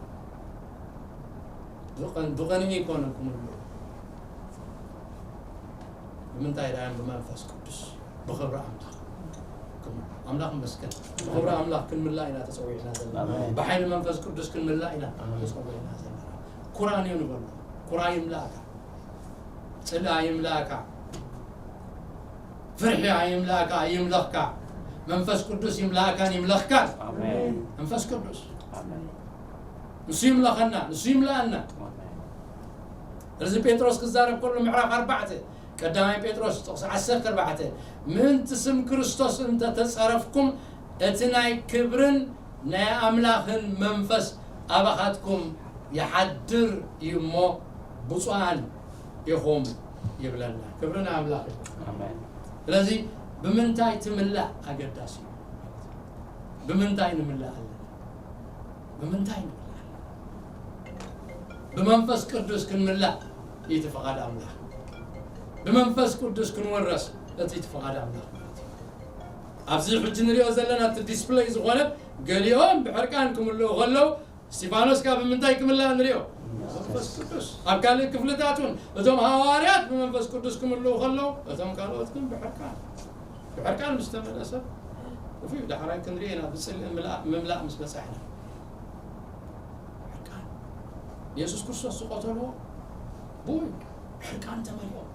ብቐን-፣ ብቐንዒ ኣይኮነን ክምልኡ። ብምንታይ ደኣ? ብመንፈስ ቅዱስ፣ ብኽብሪ ኣምላኽ። ክም-፣ ኣምላኽ ይመስገን። ብኽብሪ ኣምላኽ ክንምላእ ኢና ተጸዊዕና ዘለና። ኣሜን። ብሓይሊ መንፈስ ቅዱስ ክንምላእ ኢና ኣሜን። ተጸዊዕና ዘለና። ኩራን እዩ ንበሎ። ኩራ ይምላእካ። ጽልኢ ይምላእካ። ፍርሒ ኣይምላእካ፣ ኣይምለኽካ። መንፈስ ቅዱስ ይምላእካን ይምለኽካን። ኣሜን። መንፈስ ቅዱስ። ኣሜን። ንሱ ይምለኸና፣ ንሱ ይምለኣና። ኣሜን። ስለዚ ጴጥሮስ ክዛረብ ከሎ ምዕራፍ ኣርባዕተ፣ ቀዳማይ ጴጥሮስ ጥቕሲ ዓሰርተ ኣርባዕተ፣ "ምእንቲ ስም ክርስቶስ እንተ ተጸረፍኩም፣ እቲ ናይ ክብርን ናይ ኣምላኽን መንፈስ ኣባኻትኩም ይሓድር እዩ እሞ፣ ብፁዓን ኢኹም" ይብለና። ክብሪ ንኣምላኽ ይኹን። ኣሜን። ስለዚ ብምንታይ ትምላእ ኣገዳሲ እዩ። ብምንታይ ንምላእ ኣለና? ብምንታይ ንምላእ ኣለና? ብመንፈስ ቅዱስ ክንምላእ እቲ ፍቓድ ኣምላኽ። ብመንፈስ ቅዱስ ክንወረስ እቲ ፍቓድ ኣምላኽ ማለት እዩ። ኣብዚ ሕጂ ንሪኦ ዘለና እቲ ዲስፕለይ ዝኾነ፣ ገሊኦም ብሕርቃን ክምልኡ ከለዉ፣ እስጢፋኖስ ከኣ ብምንታይ ክምላእ ንሪኦ? መንፈስ ቅዱስ። ኣብ ካልእ ክፍልታት እውን እቶም ሃዋርያት ብመንፈስ ቅዱስ ክምልኡ ከለዉ፣ እቶም ካልኦት ግን ብሕርቃን። ብሕርቃን ምስ ተመልአ ሰብ፣ እፉ፣ ዳሕራይ ክንሪኦ ኢና፣ ብጽልኢ ምላእ-፣ ምምላእ ምስ በጻሕና። ብሕርቃን። የሱስ ክርስቶስ ዝቐተልዎ ብኡ እዩ። ብሕርቃን ተመሊኦም።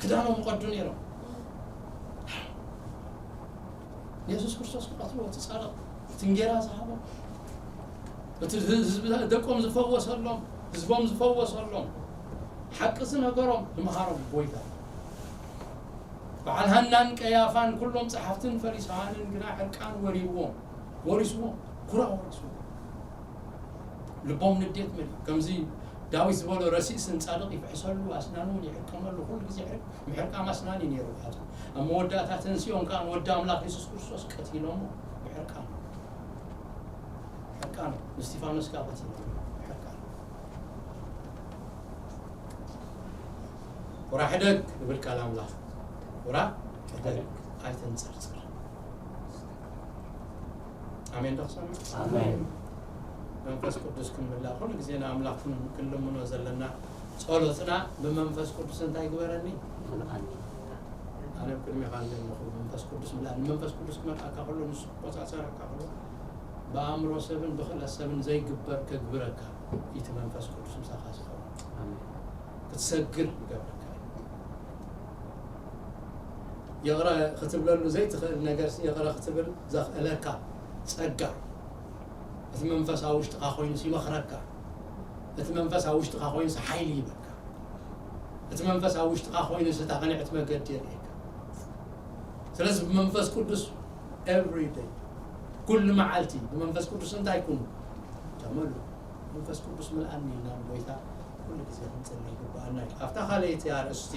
ክዳኖም ይቐዱ ነይሮም። የሱስ ክርስቶስ ክቐትልዎ፣ እቲ ጻድቕ፣ እቲ እንጌራ ዝሃቦም፣ እቲ ህዝቢ ደቆም ዝፈወሰሎም፣ ህዝቦም ዝፈወሰሎም፣ ሓቂ ዝነገሮም፣ ዝመሃሮም ጎይታ። በዓል ሃናን ቀያፋን ኩሎም ጸሓፍትን ፈሪሳውያንን ግና ሕርቃን ወሪዎም፣ ወሪስዎም፣ ኩራ ወሪስዎም። ልቦም ንዴት መሊኡ። ከምዚ ዳዊት ዝበሎ፣ "ረሲእስ ንጻድቕ ይፍሕሰሉ፣ ኣስናኑ እውን ይሕቀመሉ።" ኩሉ ግዜ ሕርቅ-፣ ምሕርቃም ኣስናን እዩ ነይሩ። ኣብ መወዳእታ ተንሲኦም ከኣ ንወዲ ኣምላኽ የሱስ ክርስቶስ ቀቲሎሞ። ምሕርቃን፣ ምሕርቃን፣ ንእስጢፋኖስ ከኣ ቀቲሎሞ። ምሕርቃን። ቁራ ሕደግ ይብል ቃል ኣምላኽ። ቁራ ሕደግ፣ ኣይተንጸርጽር። ኣሜን ዶ ክሰምዕ? ኣሜን። መንፈስ ቅዱስ ክንምላእ ኩሉ ግዜ ንኣምላኽ ክን-፣ ክንልምኖ ዘለና ጸሎትና ብመንፈስ ቅዱስ እንታይ ግበረኒ? ምልኣኒ። ኣነ ኣብ ቅድሜኻ ኣለኹ፣ መንፈስ ቅዱስ ምልኣኒ። መንፈስ ቅዱስ ክመልኣካ ከሎ፣ ንሱ ክቆጻጸረካ ከሎ፣ ብኣእምሮ ሰብን ብኽእለት ሰብን ዘይግበር ከግብረካ፣ እቲ መንፈስ ቅዱስ ምሳኻ ዝኸውን። ኣሜን። ክትሰግር ይገብረካ እዩ። ይቕረ ክትብለሉ ዘይትኽእል ነገር ይቕረ ክትብል ዘኽእለካ ጸጋ፣ እቲ መንፈስ ኣብ ውሽጥኻ ኮይኑስ ይመኽረካ። እቲ መንፈስ ኣብ ውሽጥኻ ኮይኑስ ሓይሊ ይህበካ። እቲ መንፈስ ኣብ ውሽጥኻ ኮይኑስ እታ ቅንዕቲ መገዲ የርእየካ። ስለዚ ብመንፈስ ቅዱስ every day፣ ኩሉ መዓልቲ ብመንፈስ ቅዱስ እንታይ ኩኑ? ተመሉ። መንፈስ ቅዱስ ምልኣኒ ኢልና ንጎይታ ኩሉ ግዜ ክንጽሊ ይግብኣና እዩ። ኣብታ ካልኣይቲ ኣርእስቲ፣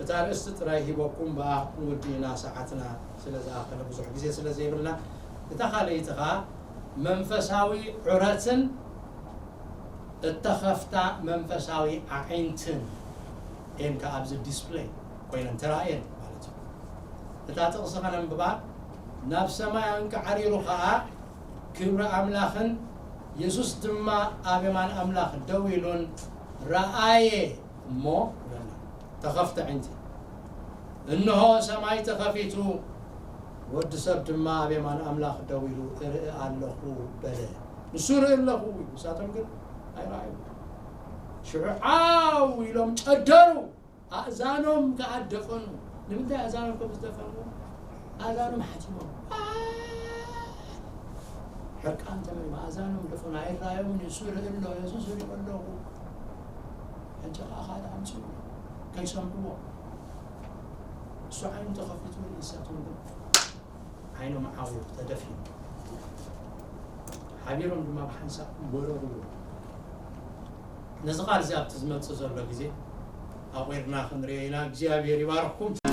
እታ ኣርእስቲ ጥራይ ሂበኩም ብኣ ክንውድእ ኢና፣ ሰዓትና ስለ ዝኣኸለ ብዙሕ ግዜ ስለ ዘይብልና፣ እታ ካልኣይቲ ኸኣ መንፈሳዊ ዑረትን እተኸፍታ መንፈሳዊ ኣዒንትን እየን ከኣ ኣብዚ ዲስፕለይ ኮይነን ተራእየን ማለት እዩ። እታ ጥቕሲ ኸነንብባ፣ "ናብ ሰማይ ኣንቃዕሪሩ ኸኣ ክብሪ ኣምላኽን የሱስ ድማ ኣብ የማን ኣምላኽ ደው ኢሉን ረኣየ እሞ" ይብለና። ተኸፍተ ኣዒንቲ። "እንሆ ሰማይ ተኸፊቱ፣ ወዲ ሰብ ድማ ኣብ የማን ኣምላኽ ደው ኢሉ እርኢ ኣለኹ" በለ። ንሱ ይርኢ ኣለኹ፣ ንሳቶም ግን ኣይረኣዩ። ሽዑ ዓው ኢሎም ጨደሩ፣ ኣእዛኖም ከኣ ደፈኑ። ንምንታይ ኣእዛኖም ከም ዝደፈኑ? ኣእዛኖም ሓቲሞም። ሕርቃን ተመሊኦም ኣእዛኖም ደፈኑ። ኣይረኣዮምን፣ ንሱ ይርኢ ኣሎ፣ የሱስ ይርኢ ኣለኹ። ሕጂ ከኣ ካልእ ኣምጽኡ፣ ከይሰምዕዎ። እሱ ዓይኑ ተኸፊቱ፣ ንሳቶም ግን ዓይኖም ዓው ተደፊኑ። ሓቢሮም ድማ ብሓንሳብ ወረርዎ። ነዚ ቃል እዚ ኣብቲ ዝመጽእ ዘሎ ግዜ ኣቑርና ክንሪኦ ኢና። እግዚኣብሔር ይባርኽኩም።